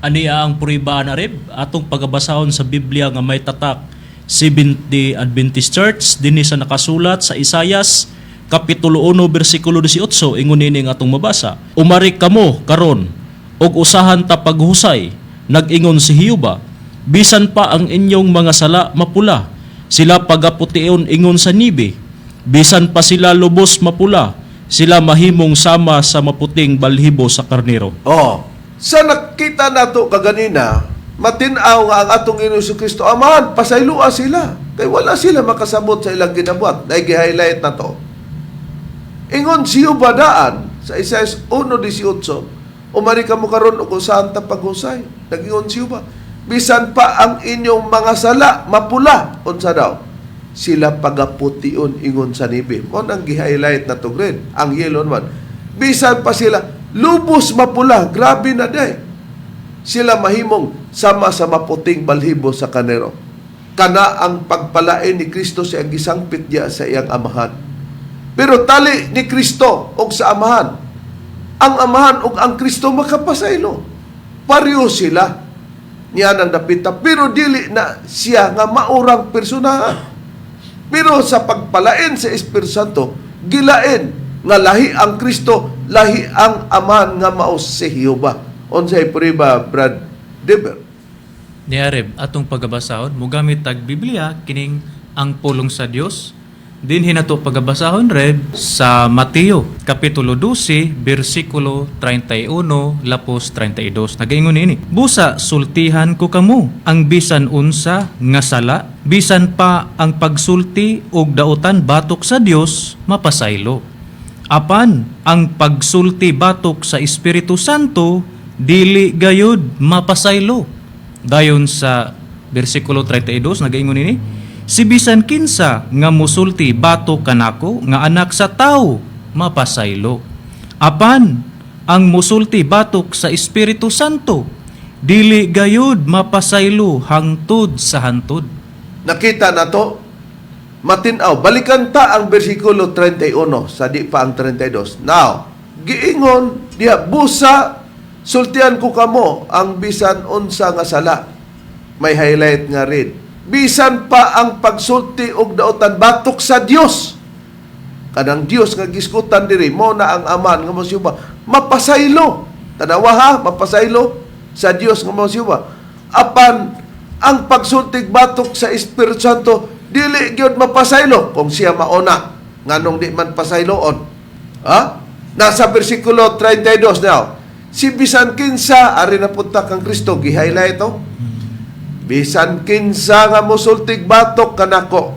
Ania ang prueba na rib atong pagabasahon sa Biblia nga may tatak Seventh-day Adventist Church dinhi sa nakasulat sa Isayas kapitulo 1 bersikulo 18, ingon nini nga atong mabasa: "Umari kamo karon og usahan ta paghusay, nag-ingon si Jehova. Bisan pa ang inyong mga sala mapula, sila pagaputiun ingon sa nibe. Bisan pa sila lubos mapula, sila mahimong sama sa maputing balhibo sa karnero." Oh, sa nakita nato kaganina, matin-aw nga ang atong Ginoong Kristo amahan, pasayloa sila. Kay wala sila makasabot sa ilang ginabuhat. Dahil gi-highlight na to. Ingon siyo badaan sa Isaias 1:18, "Umari kamo karon og usahan ta paghusay." Nag-ingon siyo ba? "Bisan pa ang inyong mga sala mapula, unsa daw? Sila pagapution ingon sa nibe." Mo nang gi-highlight na to green. Ang yellow man. Bisan pa sila lubos mapula, grabe na day. Sila mahimong sama sa maputing balhibo sa karnero. Kana ang pagpalain ni Kristo sa iyang gisangpit niya sa iyang amahan. Pero tali ni Kristo og sa amahan. Ang amahan ug ang Kristo makapasaylo. Pareho sila niya nang dapita, pero dili na siya nga maurang personahan. Pero sa pagpalain sa Espiritu Santo, gilain nga lahi ang Kristo, lahi ang amahan nga mao si Jehova. Unsay prueba, Brad Deber? Niareb, atong pagabasahon, mugamit tag Biblia, kining ang pulong sa Dios. Dinhi nato pagabasahon, Reb, sa Mateo, Kapitulo 12, bersikulo 31, lapos 32. Nagaingon niini: "Busa sultihan ko kamo, ang bisan unsa nga sala, bisan pa ang pagsulti og dautan batok sa Dios, mapasaylo. Apan ang pagsulti batok sa Espiritu Santo dili gayud mapasaylo." Dayon sa bersikulo 32 nagaingon nini: "Si bisan kinsa nga musulti batok kanako nga anak sa tawo mapasaylo. Apan ang musulti batok sa Espiritu Santo dili gayud mapasaylo hangtod sa hantod." Nakita na to, matinaw. Balikan ta ang bersikulo 31 sa di pa ang 32. Now, Giingon diha, "Busa sultian ko kamo, ang bisan unsa nga sala," may highlight nga rin, "bisan pa ang pagsulti og daotan batok sa Dios," kanang Dios nga giskutan diri mo na ang Aman nga mo si Jehova, "mapasaylo." Tanawa ha, mapasaylo sa Dios nga mo si Jehova. Apan ang pagsultig batok sa Espiritu Santo, dili gyud mapasaylo. Kung siya mauna, nganong di man pasayloon? Ha, nasa bersikulo 32 now. Si bisan kinsa, ari na punta kang Kristo, gi-highlight to. "Bisan kinsa nga mosultig batok kanako,"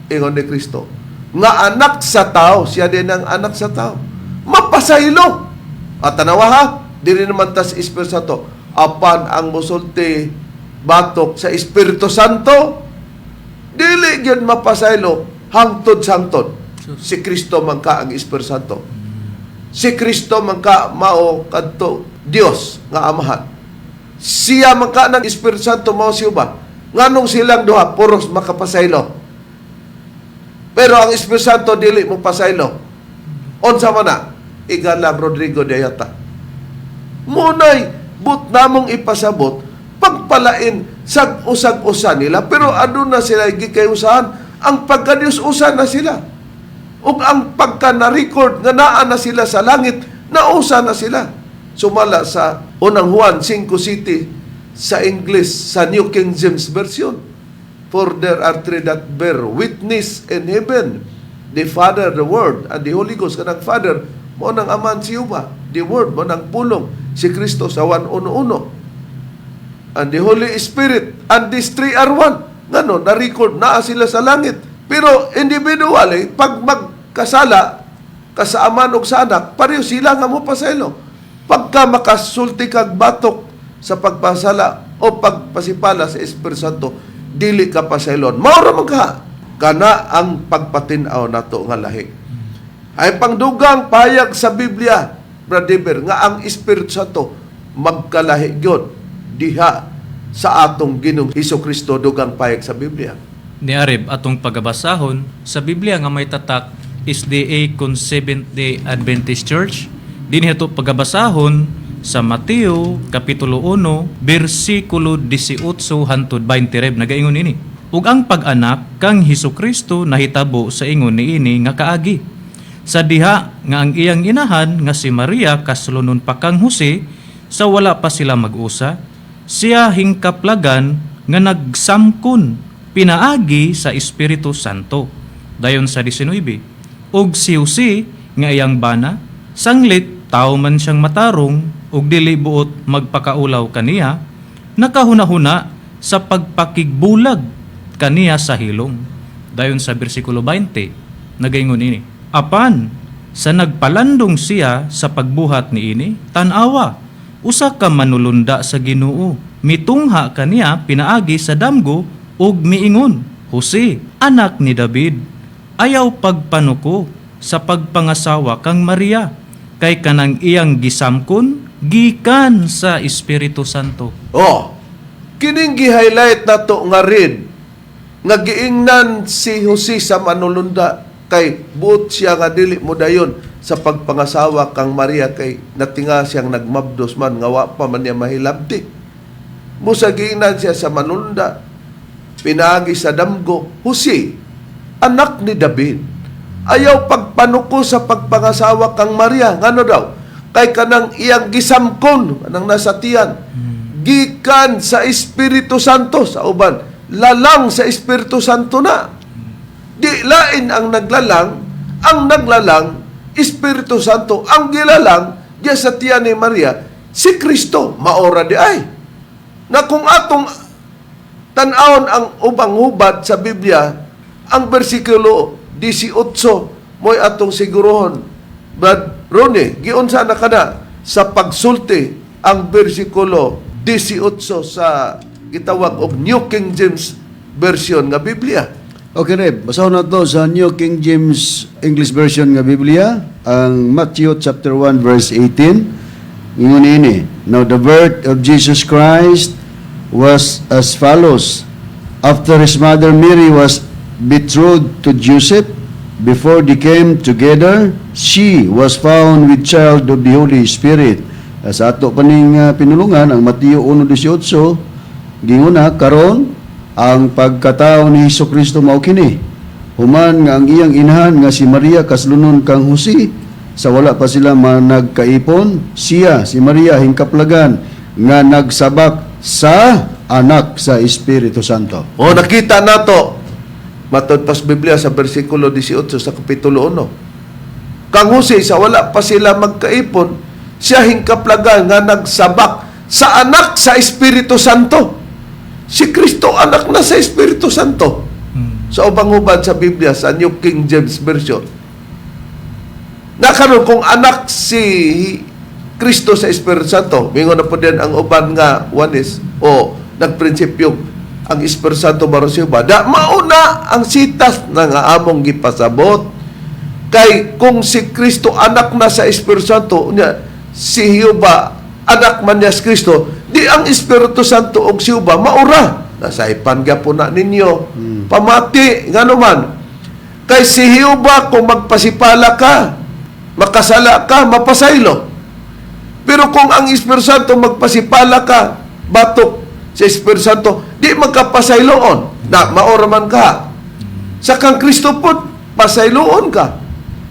ingon ni Kristo, "nga anak sa tao," siya din ang anak sa tao, "mapasaylo." At tanawa ha, diri naman tas Espiritu Santo. "Apan ang mosulti batok sa Espiritu Santo, dili gyud mapasaylo hangtod sangtod." Si Kristo man ka ang Espiritu Santo. Si Kristo man ka mao kadto Dios nga Amahan. Siya man ka ng Espiritu Santo mao siya ba? Nganong silang duha puros makapasaylo? Pero ang Espiritu Santo dili mo pasaylo. Unsa man na? Igalang Rodrigo de Ayata. Munay but namong ipasabot pagpalain sag usag-usa nila, pero aduna sila gikayusahan ang pagka-Diyos, usa na sila, ug ang pagka na-record nga naa na sila sa langit, nausa na sila sumala sa Unang Juan 5 City sa English, sa New King James Version, "For there are three that bear witness in heaven, the Father, the Word, and the Holy Ghost." Kanang Father mo nang Aman si Jehova, the Word mo nang pulong si Kristo sa 1.1, and the Holy Spirit, and these three are one. Ngano, na-record naa sila sa langit. Pero individually, pag magkasala ka sa Aman ug sa Anak, pareho sila nga mo pasaylo. Pagka makasulti kag batok sa pagpasala o pagpasipala sa Espiritu Santo, dili ka pasaylon. Mao ra man ka. Kana ang pagpatin-aw nato nga lahi. Ay pangdugang payag sa Biblia, Brother, nga ang Espiritu Santo magkalahi gyud diha sa atong Ginoong Hesus Kristo, dugang payag sa Biblia. Ni Areb, atong pagabasahon sa Biblia nga may tatak SDA kon Seventh Day Adventist Church. Dinhi ato pagabasahon sa Mateo kapitulo 1 bersikulo 18 hantod 20, Reb, nagaingon ini. "Ug ang pag-anak kang Hesus Kristo nahitabo sa ingon niini nga kaagi. Sa diha nga ang iyang inahan nga si Maria kaslonon pa kang Jose, sa wala pa sila mag-usa, siya hingkaplagan nga nagsamkon pinaagi sa Espiritu Santo." Dayon sa 19, "Ug si Jose nga iyang bana, sanglit tawo man siyang matarong ug dili buot magpakaulaw kaniya, nakahuna-huna sa pagpakigbulag kaniya sa hilong." Dayon sa bersikulo 20, nagaingon ini, "Apan sa nagpalandong siya sa pagbuhat niini, tan-awa, usa ka manulunda sa Ginoo mitungha kaniya pinaagi sa damgo ug miingon, 'Jose, anak ni David, ayaw pagpanuko sa pagpangasawa kang Maria, kay kanang iyang gisamkon gikan sa Espiritu Santo.'" Oh, kining gi-highlight nato nga rin nga giingnan si Jose sa manulunda kay buot siya nga dili mo dayon sa pagpangasawa kang Maria kay natinga siyang nagmabdos man nga wa pa man niya mahilabti. Musa giingnan siya sa manulunda pinaagi sa damgo, "Jose, anak ni David, ayaw pagpanuko sa pagpangasawa kang Maria." Ngano daw? Kay kanang iyang gisamkon, kanang nasa tiyan, gikan sa Espiritu Santo. Sa uban, lalang sa Espiritu Santo na. Di lain ang naglalang, Espiritu Santo, ang gilalang diya sa tiyan ni Maria, si Kristo, maora di ay. Na kung atong tan-awon ang ubang hubad sa Biblia, ang bersikulo 18 mo'y atong siguruhon. Brad Ronnie, giunsa na kana sa pagsulti ang bersikulo 18 sa gitawag og New King James Version nga Biblia? Okay, Reb. Basahon na to sa New King James English Version nga Biblia, ang Matthew chapter 1 verse 18. Ingon ini, "Now the birth of Jesus Christ was as follows. After his mother Mary was betrothed to Joseph, Before they came together, she was found with child of the Holy Spirit. Sa ato pa ning pinulungan, ang Mateo 1:18, ginguna, karon ang pagkatao ni Hesus Kristo mao kini. Human nga ang iyang inahan nga si Maria kaslunon kang Jose, sa wala pa sila managkaipon, siya, si Maria, hingkaplagan nga nagsabak sa anak sa Espiritu Santo. O nakita nato matod pas Biblia sa bersikulo 18 sa kapitulo 1. Kang Jose, sa wala pa sila magkaipon, siya hingkaplagan nga nagsabak sa anak sa Espiritu Santo. Si Kristo anak na sa Espiritu Santo. Sa ubang uban sa Biblia, sa New King James Version. Nakaroon kung anak si Kristo sa Espiritu Santo, mingon na po din ang uban nga Oneness o nagprinsipyo ang Espiritu Santo maron si Uba. Da mauna ang sitas na nga among gipasabot. Kay kung si Kristo anak na sa Espiritu Santo, unya si Jehova anak man niya si Kristo, di ang Espiritu Santo og si Jehova maura. Nasaypan gyapon na ninyo. Pamati ngano man. Kay si Jehova, kung magpasipala ka, makasala ka, mapasaylo. Pero kung ang Espiritu Santo magpasipala ka, batok sa Espiritu Santo, di magkapasayloon. Na maora man ka. Sa kang Kristo po, pasayloon ka.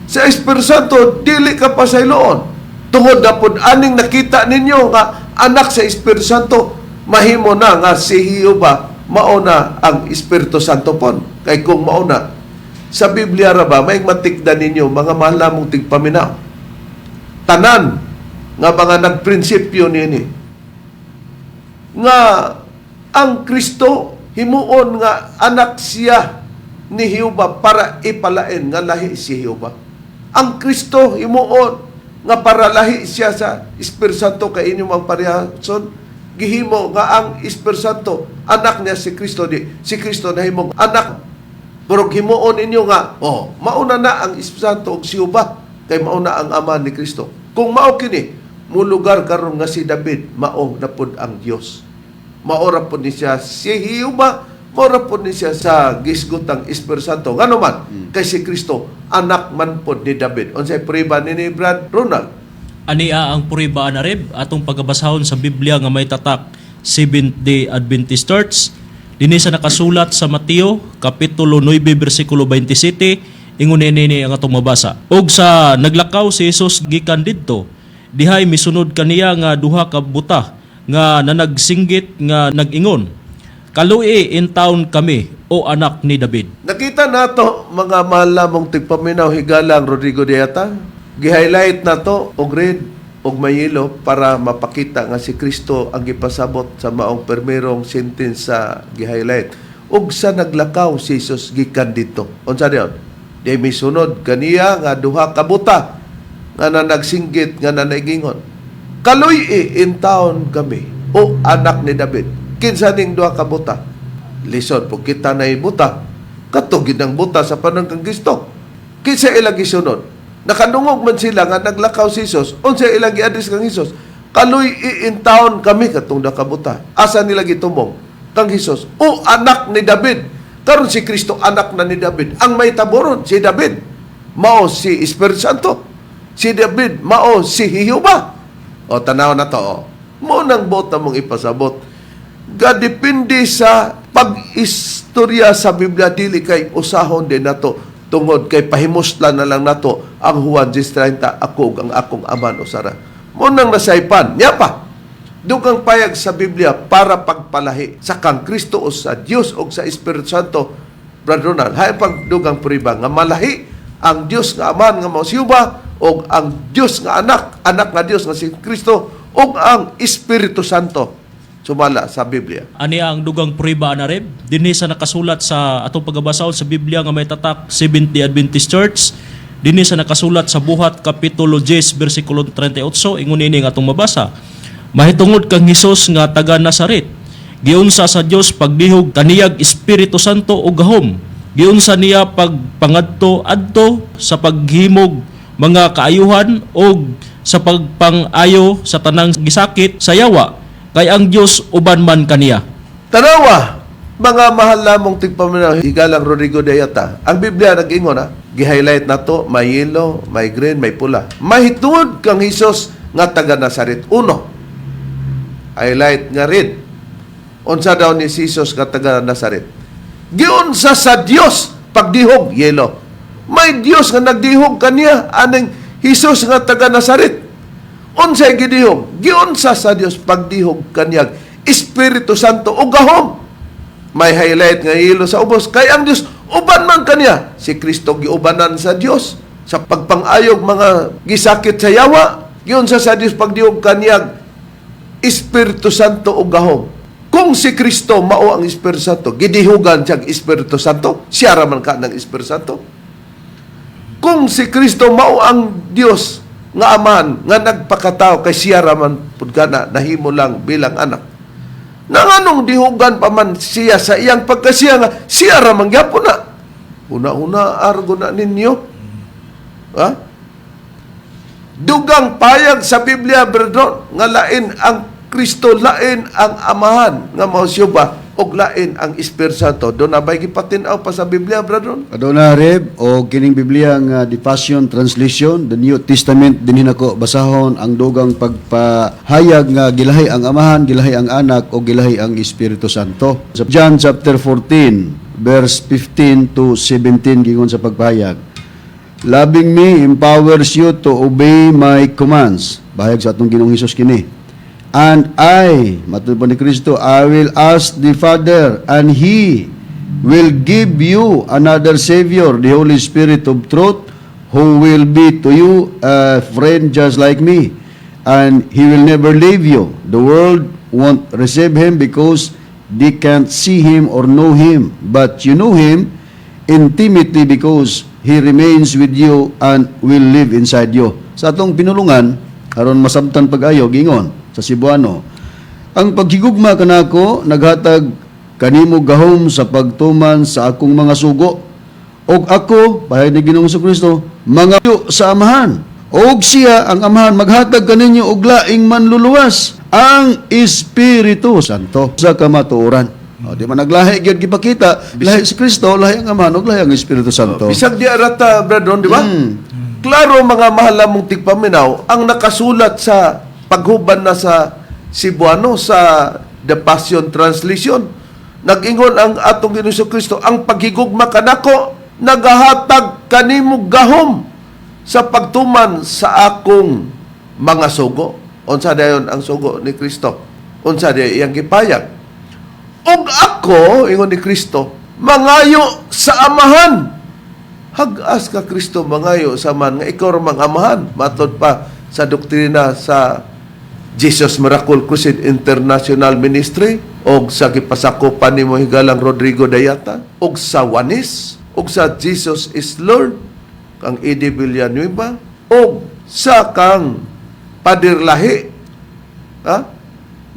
Sa Espiritu Santo, dili ka pasayloon. Tungod na pod aning nakita ninyo nga anak sa Espiritu Santo, mahimo na nga si Jehova mao na ang Espiritu Santo pon. Kay kung mao na, sa Biblia ra ba, may matikda ninyo, mga mahal namong tigpaminaw. Tanan nga mga nagprinsipyo nini nga ang Kristo himuon nga anak siya ni Jehova para ipalain nga lahi si Jehova. Ang Kristo himuon nga para lahi siya sa Espiritu Santo kay inyo mang parehason gihimo nga ang Espiritu Santo anak niya si Kristo, di si Kristo nahimong anak. Pero himuon ninyo nga, oh, mauna na ang Espiritu Santo og si Jehova kay mauna ang ama ni Kristo. Kung mao kini, mulugar karon nga si David mao na pud ang Dios. Maora pud ni siya si Jehova, maora pud ni siya sa gisgutang Espiritu Santo. Ngano man, kay si Kristo anak man pud ni David. Unsay prueba ni Brad Ronald? Ania ang prueba anareb atong pagabasahon sa Biblia nga may tatak Seventh Day Adventist Church. Dinhi sa nakasulat sa Mateo kapitulo 9 bersikulo 27, ingon niini ang atong mabasa. Og sa naglakaw si Jesus gikan didto, dihay misunod kaniya nga duha ka buta nga nanagsinggit nga nag-ingon, "Kaluoyi intawon kami, o anak ni David." Nakita nato, mga mahal namong tigpaminaw, higalang Rodrigo Diata, gi-highlight nato og red og mayelo para mapakita nga si Kristo ang gipasabot sa maong permerong sentence sa gi-highlight. Ug sa naglakaw si Jesus gikan didto. Unsa diyon? Di misunod kaniya nga duha ka buta nga nanagsinggit nga nanaigingon, "Kaluy-i intawon kami, o anak ni David." Kinsa ning duha ka buta? Lisod po kita na buta. Kato gid ang buta sa panahon kang Kristo. Kinsa ilang gisunod? Nakadungog man sila nga naglakaw si Jesus. Unsa ilang gi-address kang Jesus? "Kaluy-i intawon kami," katong duha ka buta. Asa nila gitumong? Kang Jesus. "O anak ni David." Karon si Kristo anak na ni David. Ang may taboron si David. Mao si Espiritu Santo. Si David mao si Jehova. O tanaw na to. O. Mo nang bota mong ipasabot. Gadepende sa pag-istorya sa Biblia, dili kay usahon din nato tungod kay pahimuslan na lang nato ang Juan 10:30, "Ako ug ang akong Aman usara." Mo nang nasaypan nya pa dugang payag sa Biblia para pagpalahi sa kang Kristo o sa Dios o sa Espiritu Santo. Brad Ronald, hay pag dugang prueba nga malahi ang Dios nga Aman nga mao si Jehova o ang Dios nga anak, anak nga Dios nga si Kristo o ang Espiritu Santo sumala sa Biblia. Ani ang dugang prueba anareb dinhi sa nakasulat sa atong pagabasahon sa Biblia nga may tatak Seventh Day Adventist Church. Dinhi sa nakasulat sa Buhat kapitulo 10 bersikulo 38, ingon ini nga atong mabasa. Mahitungod kang Hesus nga taga Nazaret, giunsa sa Dios pagdihog kaniyag Espiritu Santo ug gahom. Giunsa niya pagpangadto adto sa paghimog mga kaayuhan ug sa pagpang-ayo sa tanang gisakit sa yawa, kay ang Dios uban man kaniya. Tanawa, mga mahal namong tigpaminaw, higalang Rodrigo Dayata. Ang Biblia nag-ingon ha, Gi-highlight nato, may yellow, may green, may pula. Mahitungod kang Hesus nga taga Nazaret. Uno. Highlight nga red. Unsa daw ni Jesus nga taga Nazaret? Giunsa sa Dios pagdihog, yellow. May Dios nga nagdihog kaniya aning Hesus nga taga Nazaret. Unsay gidihog? Giunsa sa Dios pagdihog kaniya Espiritu Santo ug gahom. May highlight nga yellow sa ubos kay ang Dios uban man kaniya. Si Kristo giubanan sa Dios sa pagpang-ayog mga gisakit sa yawa. Giunsa sa Dios pagdihog kaniya Espiritu Santo ug gahom. Kung si Kristo mao ang Espiritu Santo, gidihugan siya ang Espiritu Santo, siya ra man ka ng Espiritu Santo. Kung si Kristo mao ang Dios nga Amahan nga nagpakatao kay siya ra man pud kana nahimo lang bilang anak. Nanganong dihugan pa man siya sa iyang pagkasiya nga siya ra man gyapon na. Una-una argo na ninyo. Ha? Dugang payag sa Biblia, brethren, nga lain ang Kristo, lain ang Amahan nga mao siya ba, ug lain ang Espiritu Santo. Doon na ba'y gipatin-aw pa sa Biblia, brethren? Aduna Reb o kining Biblia nga The Passion Translation, the New Testament dinhi nako basahon ang dugang pagpahayag nga gilahi ang Amahan, gilahi ang Anak o gilahi ang Espiritu Santo. Sa John chapter 14 verse 15 to 17 gingon sa pagpahayag. Loving me empowers you to obey my commands. Bahayag sa atong Ginoong Hesus kini. And I, matud pa ni Kristo, I will ask the Father, and He will give you another Savior, the Holy Spirit of truth, who will be to you a friend just like me. And He will never leave you. The world won't receive Him because they can't see Him or know Him. But you know Him intimately because He remains with you and will live inside you. Sa atong pinulungan, aron masabtan pag-ayo, gingon sa Cebuano, ang paghigugma kanako naghatag kanimo gahom sa pagtuman sa akong mga sugo. Og ako, pahayag ni Ginoong Kristo, mangayo sa Amahan. Og siya ang Amahan maghatag kaninyo og laing manluluwas, ang Espiritu Santo sa kamatuoran. O, di man naglahi gyud gipakita, lahi si Kristo, lahi ang Amahan ug lahi ang Espiritu Santo. Bisag di arata, brethren, di ba? Klaro mga mahal namong tigpaminaw, ang nakasulat sa paghuban na sa Cebuano sa The Passion Translation. Nag-ingon ang atong Ginoong Kristo, ang paghigugma kanako nagahatag kanimo gahom sa pagtuman sa akong mga sugo. Unsa dayon ang sugo ni Kristo? Unsa dayon iyang gipayag? Ug ako, ingon ni Kristo, mangayo sa Amahan. Hag-as ka Kristo mangayo sa Amahan nga ikaw ra mang Amahan. Matod pa sa doktrina sa Jesus Miracle Crusade International Ministry og sa gipasakopan nimo higalang Rodrigo Dayata og sa Wanis og sa Jesus is Lord kang Eddie Villanueva og sa kang Pader Lahi, ha?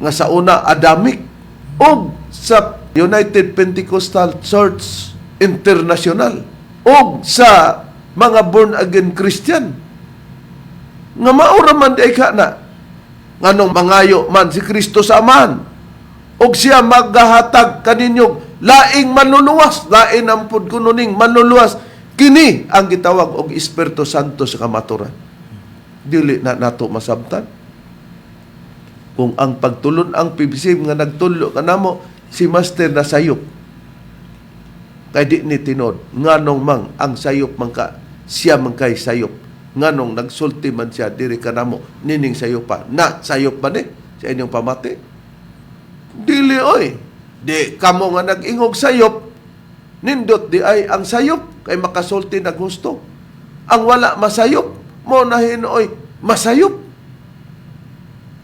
Nga sa una Adamic og sa United Pentecostal Church International og sa mga born again Christian nga maura man di ka na nganong mangayo man si Kristo sa Amahan og siya magahatag kaninyo laing manluluwas, lain ang pud kuno ning manluluwas. Kini ang gitawag og Espiritu Santo sa kamaturan. Dili na nato masabtan kung ang pagtulon ang PBC nga nagtulo kanamo si Master na sayop kay di ni tinod nganong mang ang sayop man ka siya man kay sayop, nganong nagsulti man siya diri kanamo nining sayop pa na sayop ba ni sa inyong pamati? Dili oy. Di kamo nga nag-ingog sayop, nindot di ay ang sayop kay makasulti na gusto. Ang wala masayop mo na hinuoy masayop.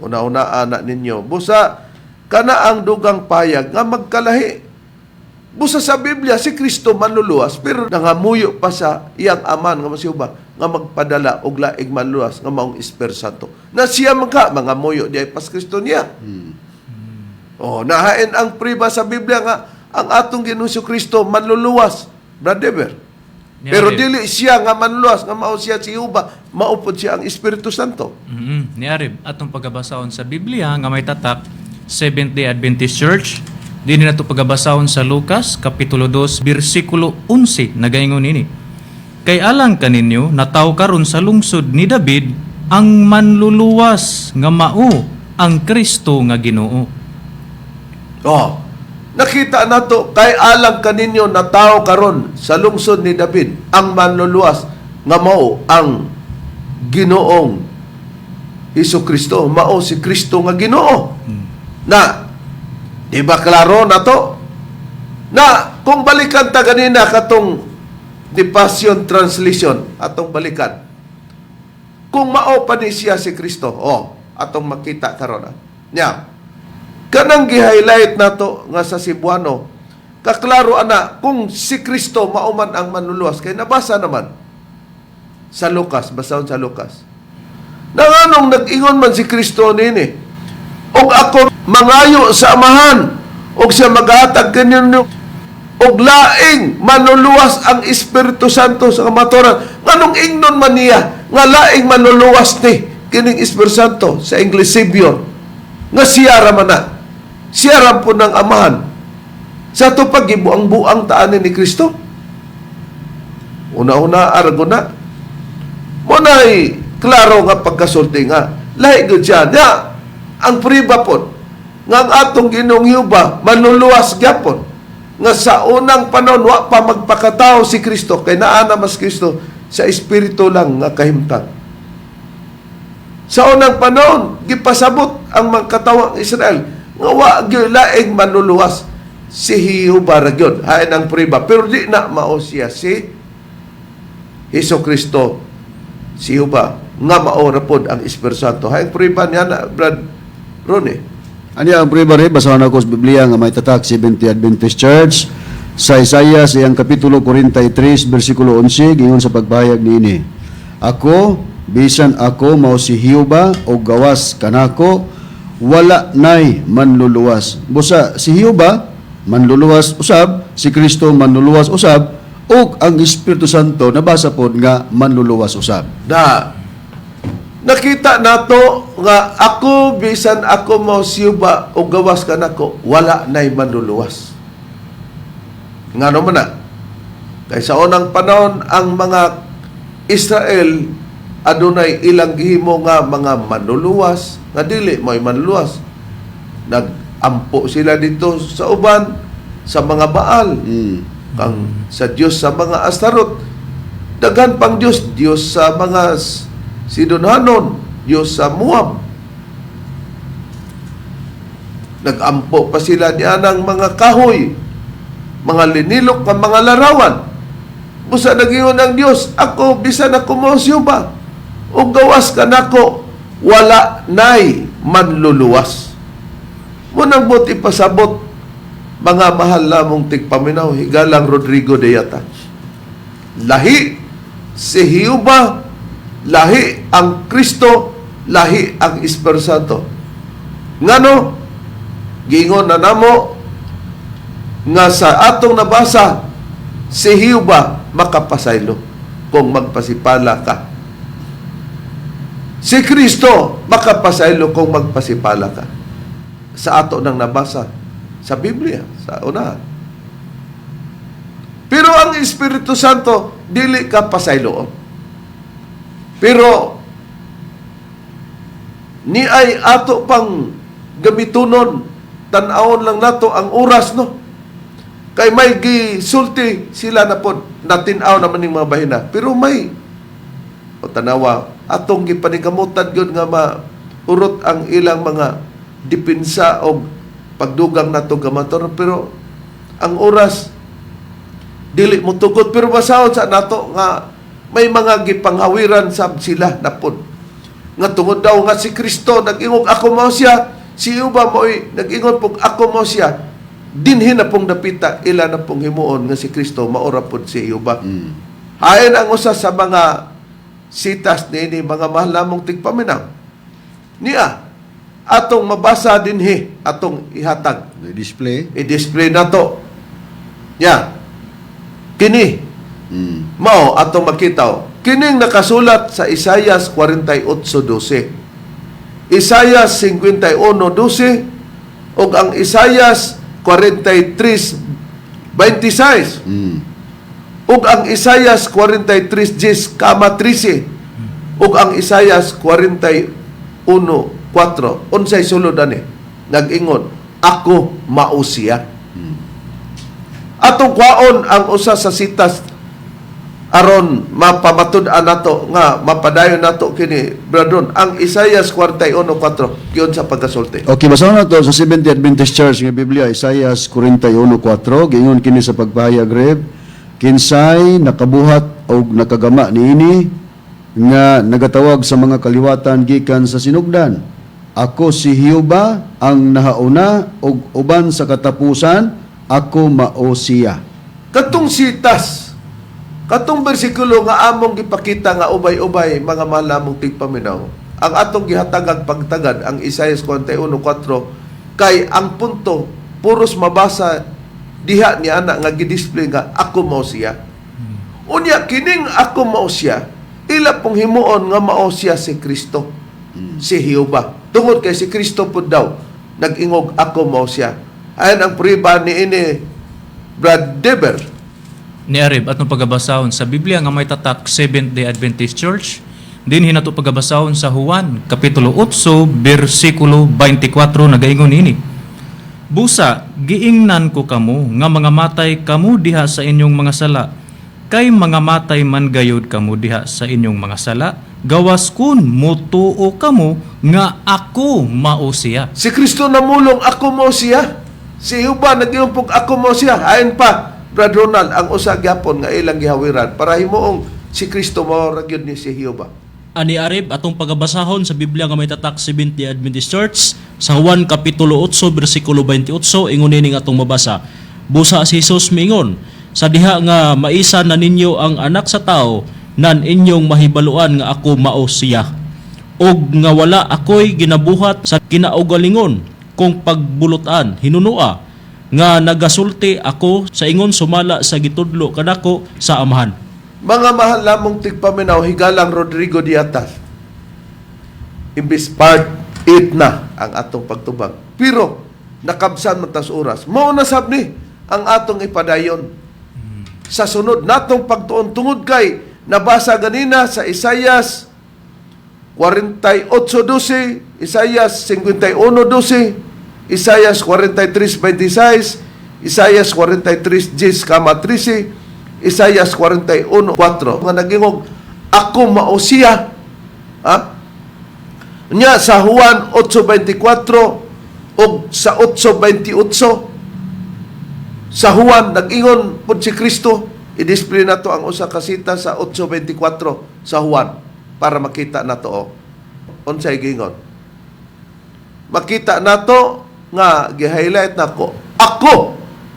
Una-una anak ninyo. Busa kana ang dugang payag nga magkalahi. Busa sa Biblia si Kristo manluluwas pero nangamuyo pa sa iyang Aman nga masiuba nga magpadala og laing manluluwas nga maong Espiritu Santo. Na siya man ka mangamuyo di ay pas Kristo niya. Oh, nahain ang priba sa Biblia nga ang atong Ginoong Kristo manluluwas, Brother Ber. Pero dili siya nga manluluwas nga mao siya si Uba, mao pod siya ang Espiritu Santo. Ni Arib, atong pagabasahon sa Biblia nga may tatak Seventh-day Adventist Church. Dini nato pagabasahon sa Lucas kapitulo 2 bersikulo 11 nagaingon nini. Kay alang kaninyo natawo karon sa lungsod ni David ang manluluwas nga mao ang Kristo nga Ginoo. Oh, nakita nato, kay alang kaninyo natawo karon sa lungsod ni David ang manluluwas nga mao ang Ginoong Hesus Kristo, mao si Kristo nga Ginoo. Na di ba klaro na to? Na kung balikan ta ganina katong The Passion Translation, atong balikan. Kung mao pa ni siya si Kristo, oh, atong makita karon ah. Nya, kanang gi-highlight nato nga sa Cebuano, kaklaro ana kung si Kristo mao man ang manluluwas, kay nabasa naman sa Lucas, basahon sa Lucas. Nanganong nag-ingon man si Kristo nini, "Og ako mangayo sa Amahan, og siya maghatag kaninyo og laing manluluwas, ang Espiritu Santo sa kamatuoran." Nganong ingnon man niya nga laing manluluwas ni kining Espiritu Santo, sa English Savior, nga siya ra man na, siya ra po ng Amahan? Sa ato pag-gibuang-buang taan ni Kristo, una-una argo na mo na'y klaro nga pagkasulti nga lahi gud siya. Nya ang priba pod nga ang atong Ginoong Jehova manluluwas gyapon, nga sa unang panahon wa pa magpakatao si Kristo, kay naa na mas Kristo sa espiritu lang nga kahimtang. Sa unang panahon, gipasabot ang mga katawang Israel nga wa gyud laing manluluwas, si Jehova ra gyud. Hain ang priba, pero di na mao siya si Hesus Kristo, si Jehova nga mao ra pod ang Espiritu Santo. Hain priba niya na, Brad Ronnie. Ani ang prueba rin, basahan ako sa Biblia nga may tatak Seventh Adventist Church sa Isaiah sa iyang kapitulo 43 bersikulo 11, gingon sa pagbayag niini, "Ako, bisan ako mao si Jehova og gawas kanako wala nay manluluwas." Busa si Jehova manluluwas usab, si Kristo manluluwas usab, ug ang Espiritu Santo nabasa pod nga manluluwas usab. Na nakita nato nga ako, bisan ako mao si Jehova og gawas kanako wala nay manluluwas. Ngano man na? Kay sa unang panahon, ang mga Israel adunay ilang gihimo nga mga manluluwas nga dili mo'y manluluwas. Nagampo sila dito sa uban sa mga Baal, kang sa Dios sa mga Astarot, daghan pang Dios, Dios sa mga Sidonhanon, Dios sa Moab. Nagampo pa sila niya ng mga kahoy, mga linilok nga mga larawan. Busa nagingon ang Dios, "Ako, bisan ako mao si Jehova ug gawas kanako wala nay manluluwas." Munang buot ipasabot, mga mahal namong tigpaminaw, higalang Rodrigo Deyata. Lahi si Jehova, lahi ang Kristo, lahi ang Espiritu Santo. Ngano, giingon na namo nga sa atong nabasa, si Jehova makapasaylo kung magpasipala ka. Si Kristo makapasaylo kung magpasipala ka. Sa ato nang nabasa sa Biblia, sa unahan. Pero ang Espiritu Santo, dili ka pasayloon. Pero ni ay ato pang gamitunon, tan-awon lang nato ang oras, no? Kay may gisulti sila na pod, natin-aw naman ning mga bahina. Pero may o tanawa atong gipaningkamutan gyud nga maurot ang ilang mga depensa o pagdugang nato gamator, pero ang oras dili mo tugot. Pero basahon sa nato nga may mga gipanghawiran sab sila na pod nga tungod daw nga si Kristo nag-ingog "Ako mao siya," si Jehova mo'y nag-ingon pog "Ako mao siya," dinhi na pong dapita ila na pong himuon nga si Kristo maora pod si Jehova. Hain ang usa sa mga sitas niini, mga mahal namong tigpaminaw. Niya atong mabasa dinhi, atong ihatag, Display. I-display nato. Ya. Kini mao atong makita, oh. Kining nakasulat sa Isayas 48:12. Isayas 51:12 ug ang Isayas 43:26. Ug ang Isayas 43:10 kama 13 ug ang Isayas 41:4, unsay sulod ani? Nag-ingon, "Ako mao siya." Atong kwaon ang usa sa sitas aron mapamatud-an nato nga mapadayon nato kini, Bradon, ang Isayas 41:4 giyon sa pagkasulti. Okay, basahon nato sa Seventh Adventist Church nga Biblia, Isaias 41:4, giingon kini sa pagpahayag, Rev, "Kinsay nakabuhat og nakagama niini nga nagatawag sa mga kaliwatan gikan sa sinugdan? Ako si Jehova ang nahauna ug uban sa katapusan, ako mao siya." Katong sitas, katong bersikulo nga among gipakita nga ubay-ubay, mga mahal namong tigpaminaw, ang atong gihatagag pagtagad ang Isaias 41:4 kay ang punto puros mabasa diha ni ana nga gidisplay nga "Ako mao siya." Unya kining "Ako mao siya," ila pong himuon nga mao siya si Kristo, si Jehova. Tungod kay si Kristo pud daw nag-ingog, "Ako mao siya." Ayan ang priba ni ini, Brad Deber. Ni Arib, atong pagabasahon sa Biblia nga may tatak Seventh Day Adventist Church, dinhi nato pagabasahon sa Juan kapitulo 8 bersikulo 24, nagaingon ini: "Busa giingnan ko kamo nga mga matay kamo diha sa inyong mga sala, kay mga matay man gayud kamo diha sa inyong mga sala gawas kun mutuo kamo nga ako mao siya." Si Kristo namulong, "Ako mao siya." Si Jehova nagyumpog, "Ako mao siya." Ayon pa, Brad Ronald, ang usa gyapon nga ilang gihawiran para himuong si Kristo mao ra gyud ni si Jehova. Ani Arib, atong pagabasahon sa Biblia nga may tatak Seventh Day Adventist Church sa Juan kapitulo 8 bersikulo 28, ingon ini nga atong mabasa. Busa si Jesus miingon, "Sa diha nga maisa na ninyo ang Anak sa Tao, nan inyong mahibaluan nga ako mao siya. Og nga wala ako'y ginabuhat sa kinaugalingon kong pagbulutan hinunua nga nagasulti ako sa ingon sumala sa gitudlo kanako sa Amahan." Mga mahal lamong tigpaminaw, higalang Rodrigo Diatas. Imbis part 8 na ang atong pagtubag. Pero nakabsan man tas oras. Mao na sab ni ang atong ipadayon sa sunod natong pagtuon tungod kay nabasa ganina sa Isayas 48:12, Isayas 51:12, Isayas 43:26, Isayas 43:10,13, Isayas 41:4 nga nagingog, "Ako mao siya." Ha? Nya sa Juan 8:24 ug sa 8:28 sa Juan, nag-ingon pud si Kristo. I-display nato ang usa ka sita sa 8:24 sa Juan para makita nato, oh, unsay giingon. Makita nato nga gi-highlight nako, "Ako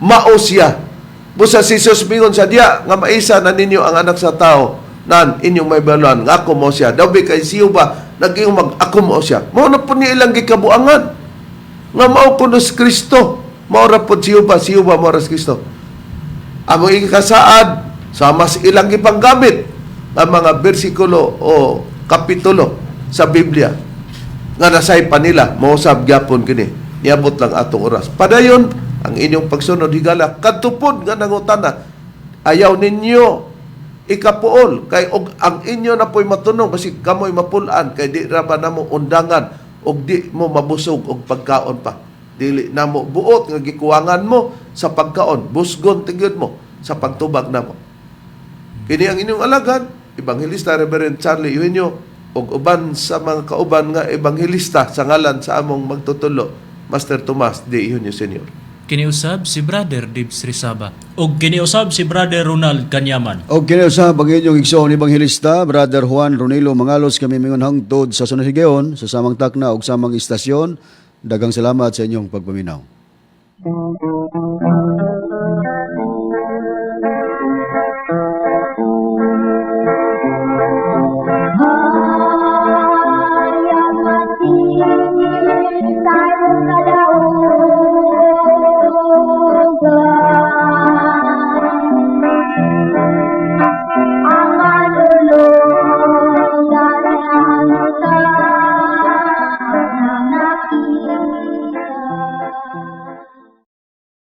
mao siya." Busa si Jesus mingon, "Sa diya nga maisa na ninyo ang Anak sa Tao, nan inyong mahibaluan nga ako mao siya." Daw bi kay siyo ba nag-ingon mag "Ako mao siya"? Mao na pud ni ilang gikabuangan nga mao kuno si Kristo, mao ra pud siyo ba, siyo ba mao ra si Kristo. Among ikakasaad sa mas ilang gipanggamit ang mga bersikulo o kapitulo sa Biblia nga nasay pa nila, mausab gyapon kini. Niabot lang atong oras. Padayon ang inyong pagsunod, higala. Kadto pod nga nangutana, ayaw ninyo ikapuol kay og ang inyo na po'y matunong kasi kamoy mapul-an kay di ra ba namo undangan og di mo mabusog og pagkaon pa. Dili namo buot nga gikuwangan mo sa pagkaon, busgon tigid mo sa pagtubag namo. Kini ang inyong alagad, Ebanghelista Reverend Charlie Eugenio, ug uban sa mga kauban nga ebanghelista, sa ngalan sa among magtutulo, Master Tomas D. Eugenio Sr. Kiniusab si Brother Dibs Rizaba. Og kiniusab si Brother Ronald Kanyaman. Og kini usab ang inyong igsoon ebanghelista, Brother Juan Ronilo Mangalos. Kami mingon hangtod sa sunod higayon sa samang takna ug samang istasyon. Daghang salamat sa inyong pagpaminaw.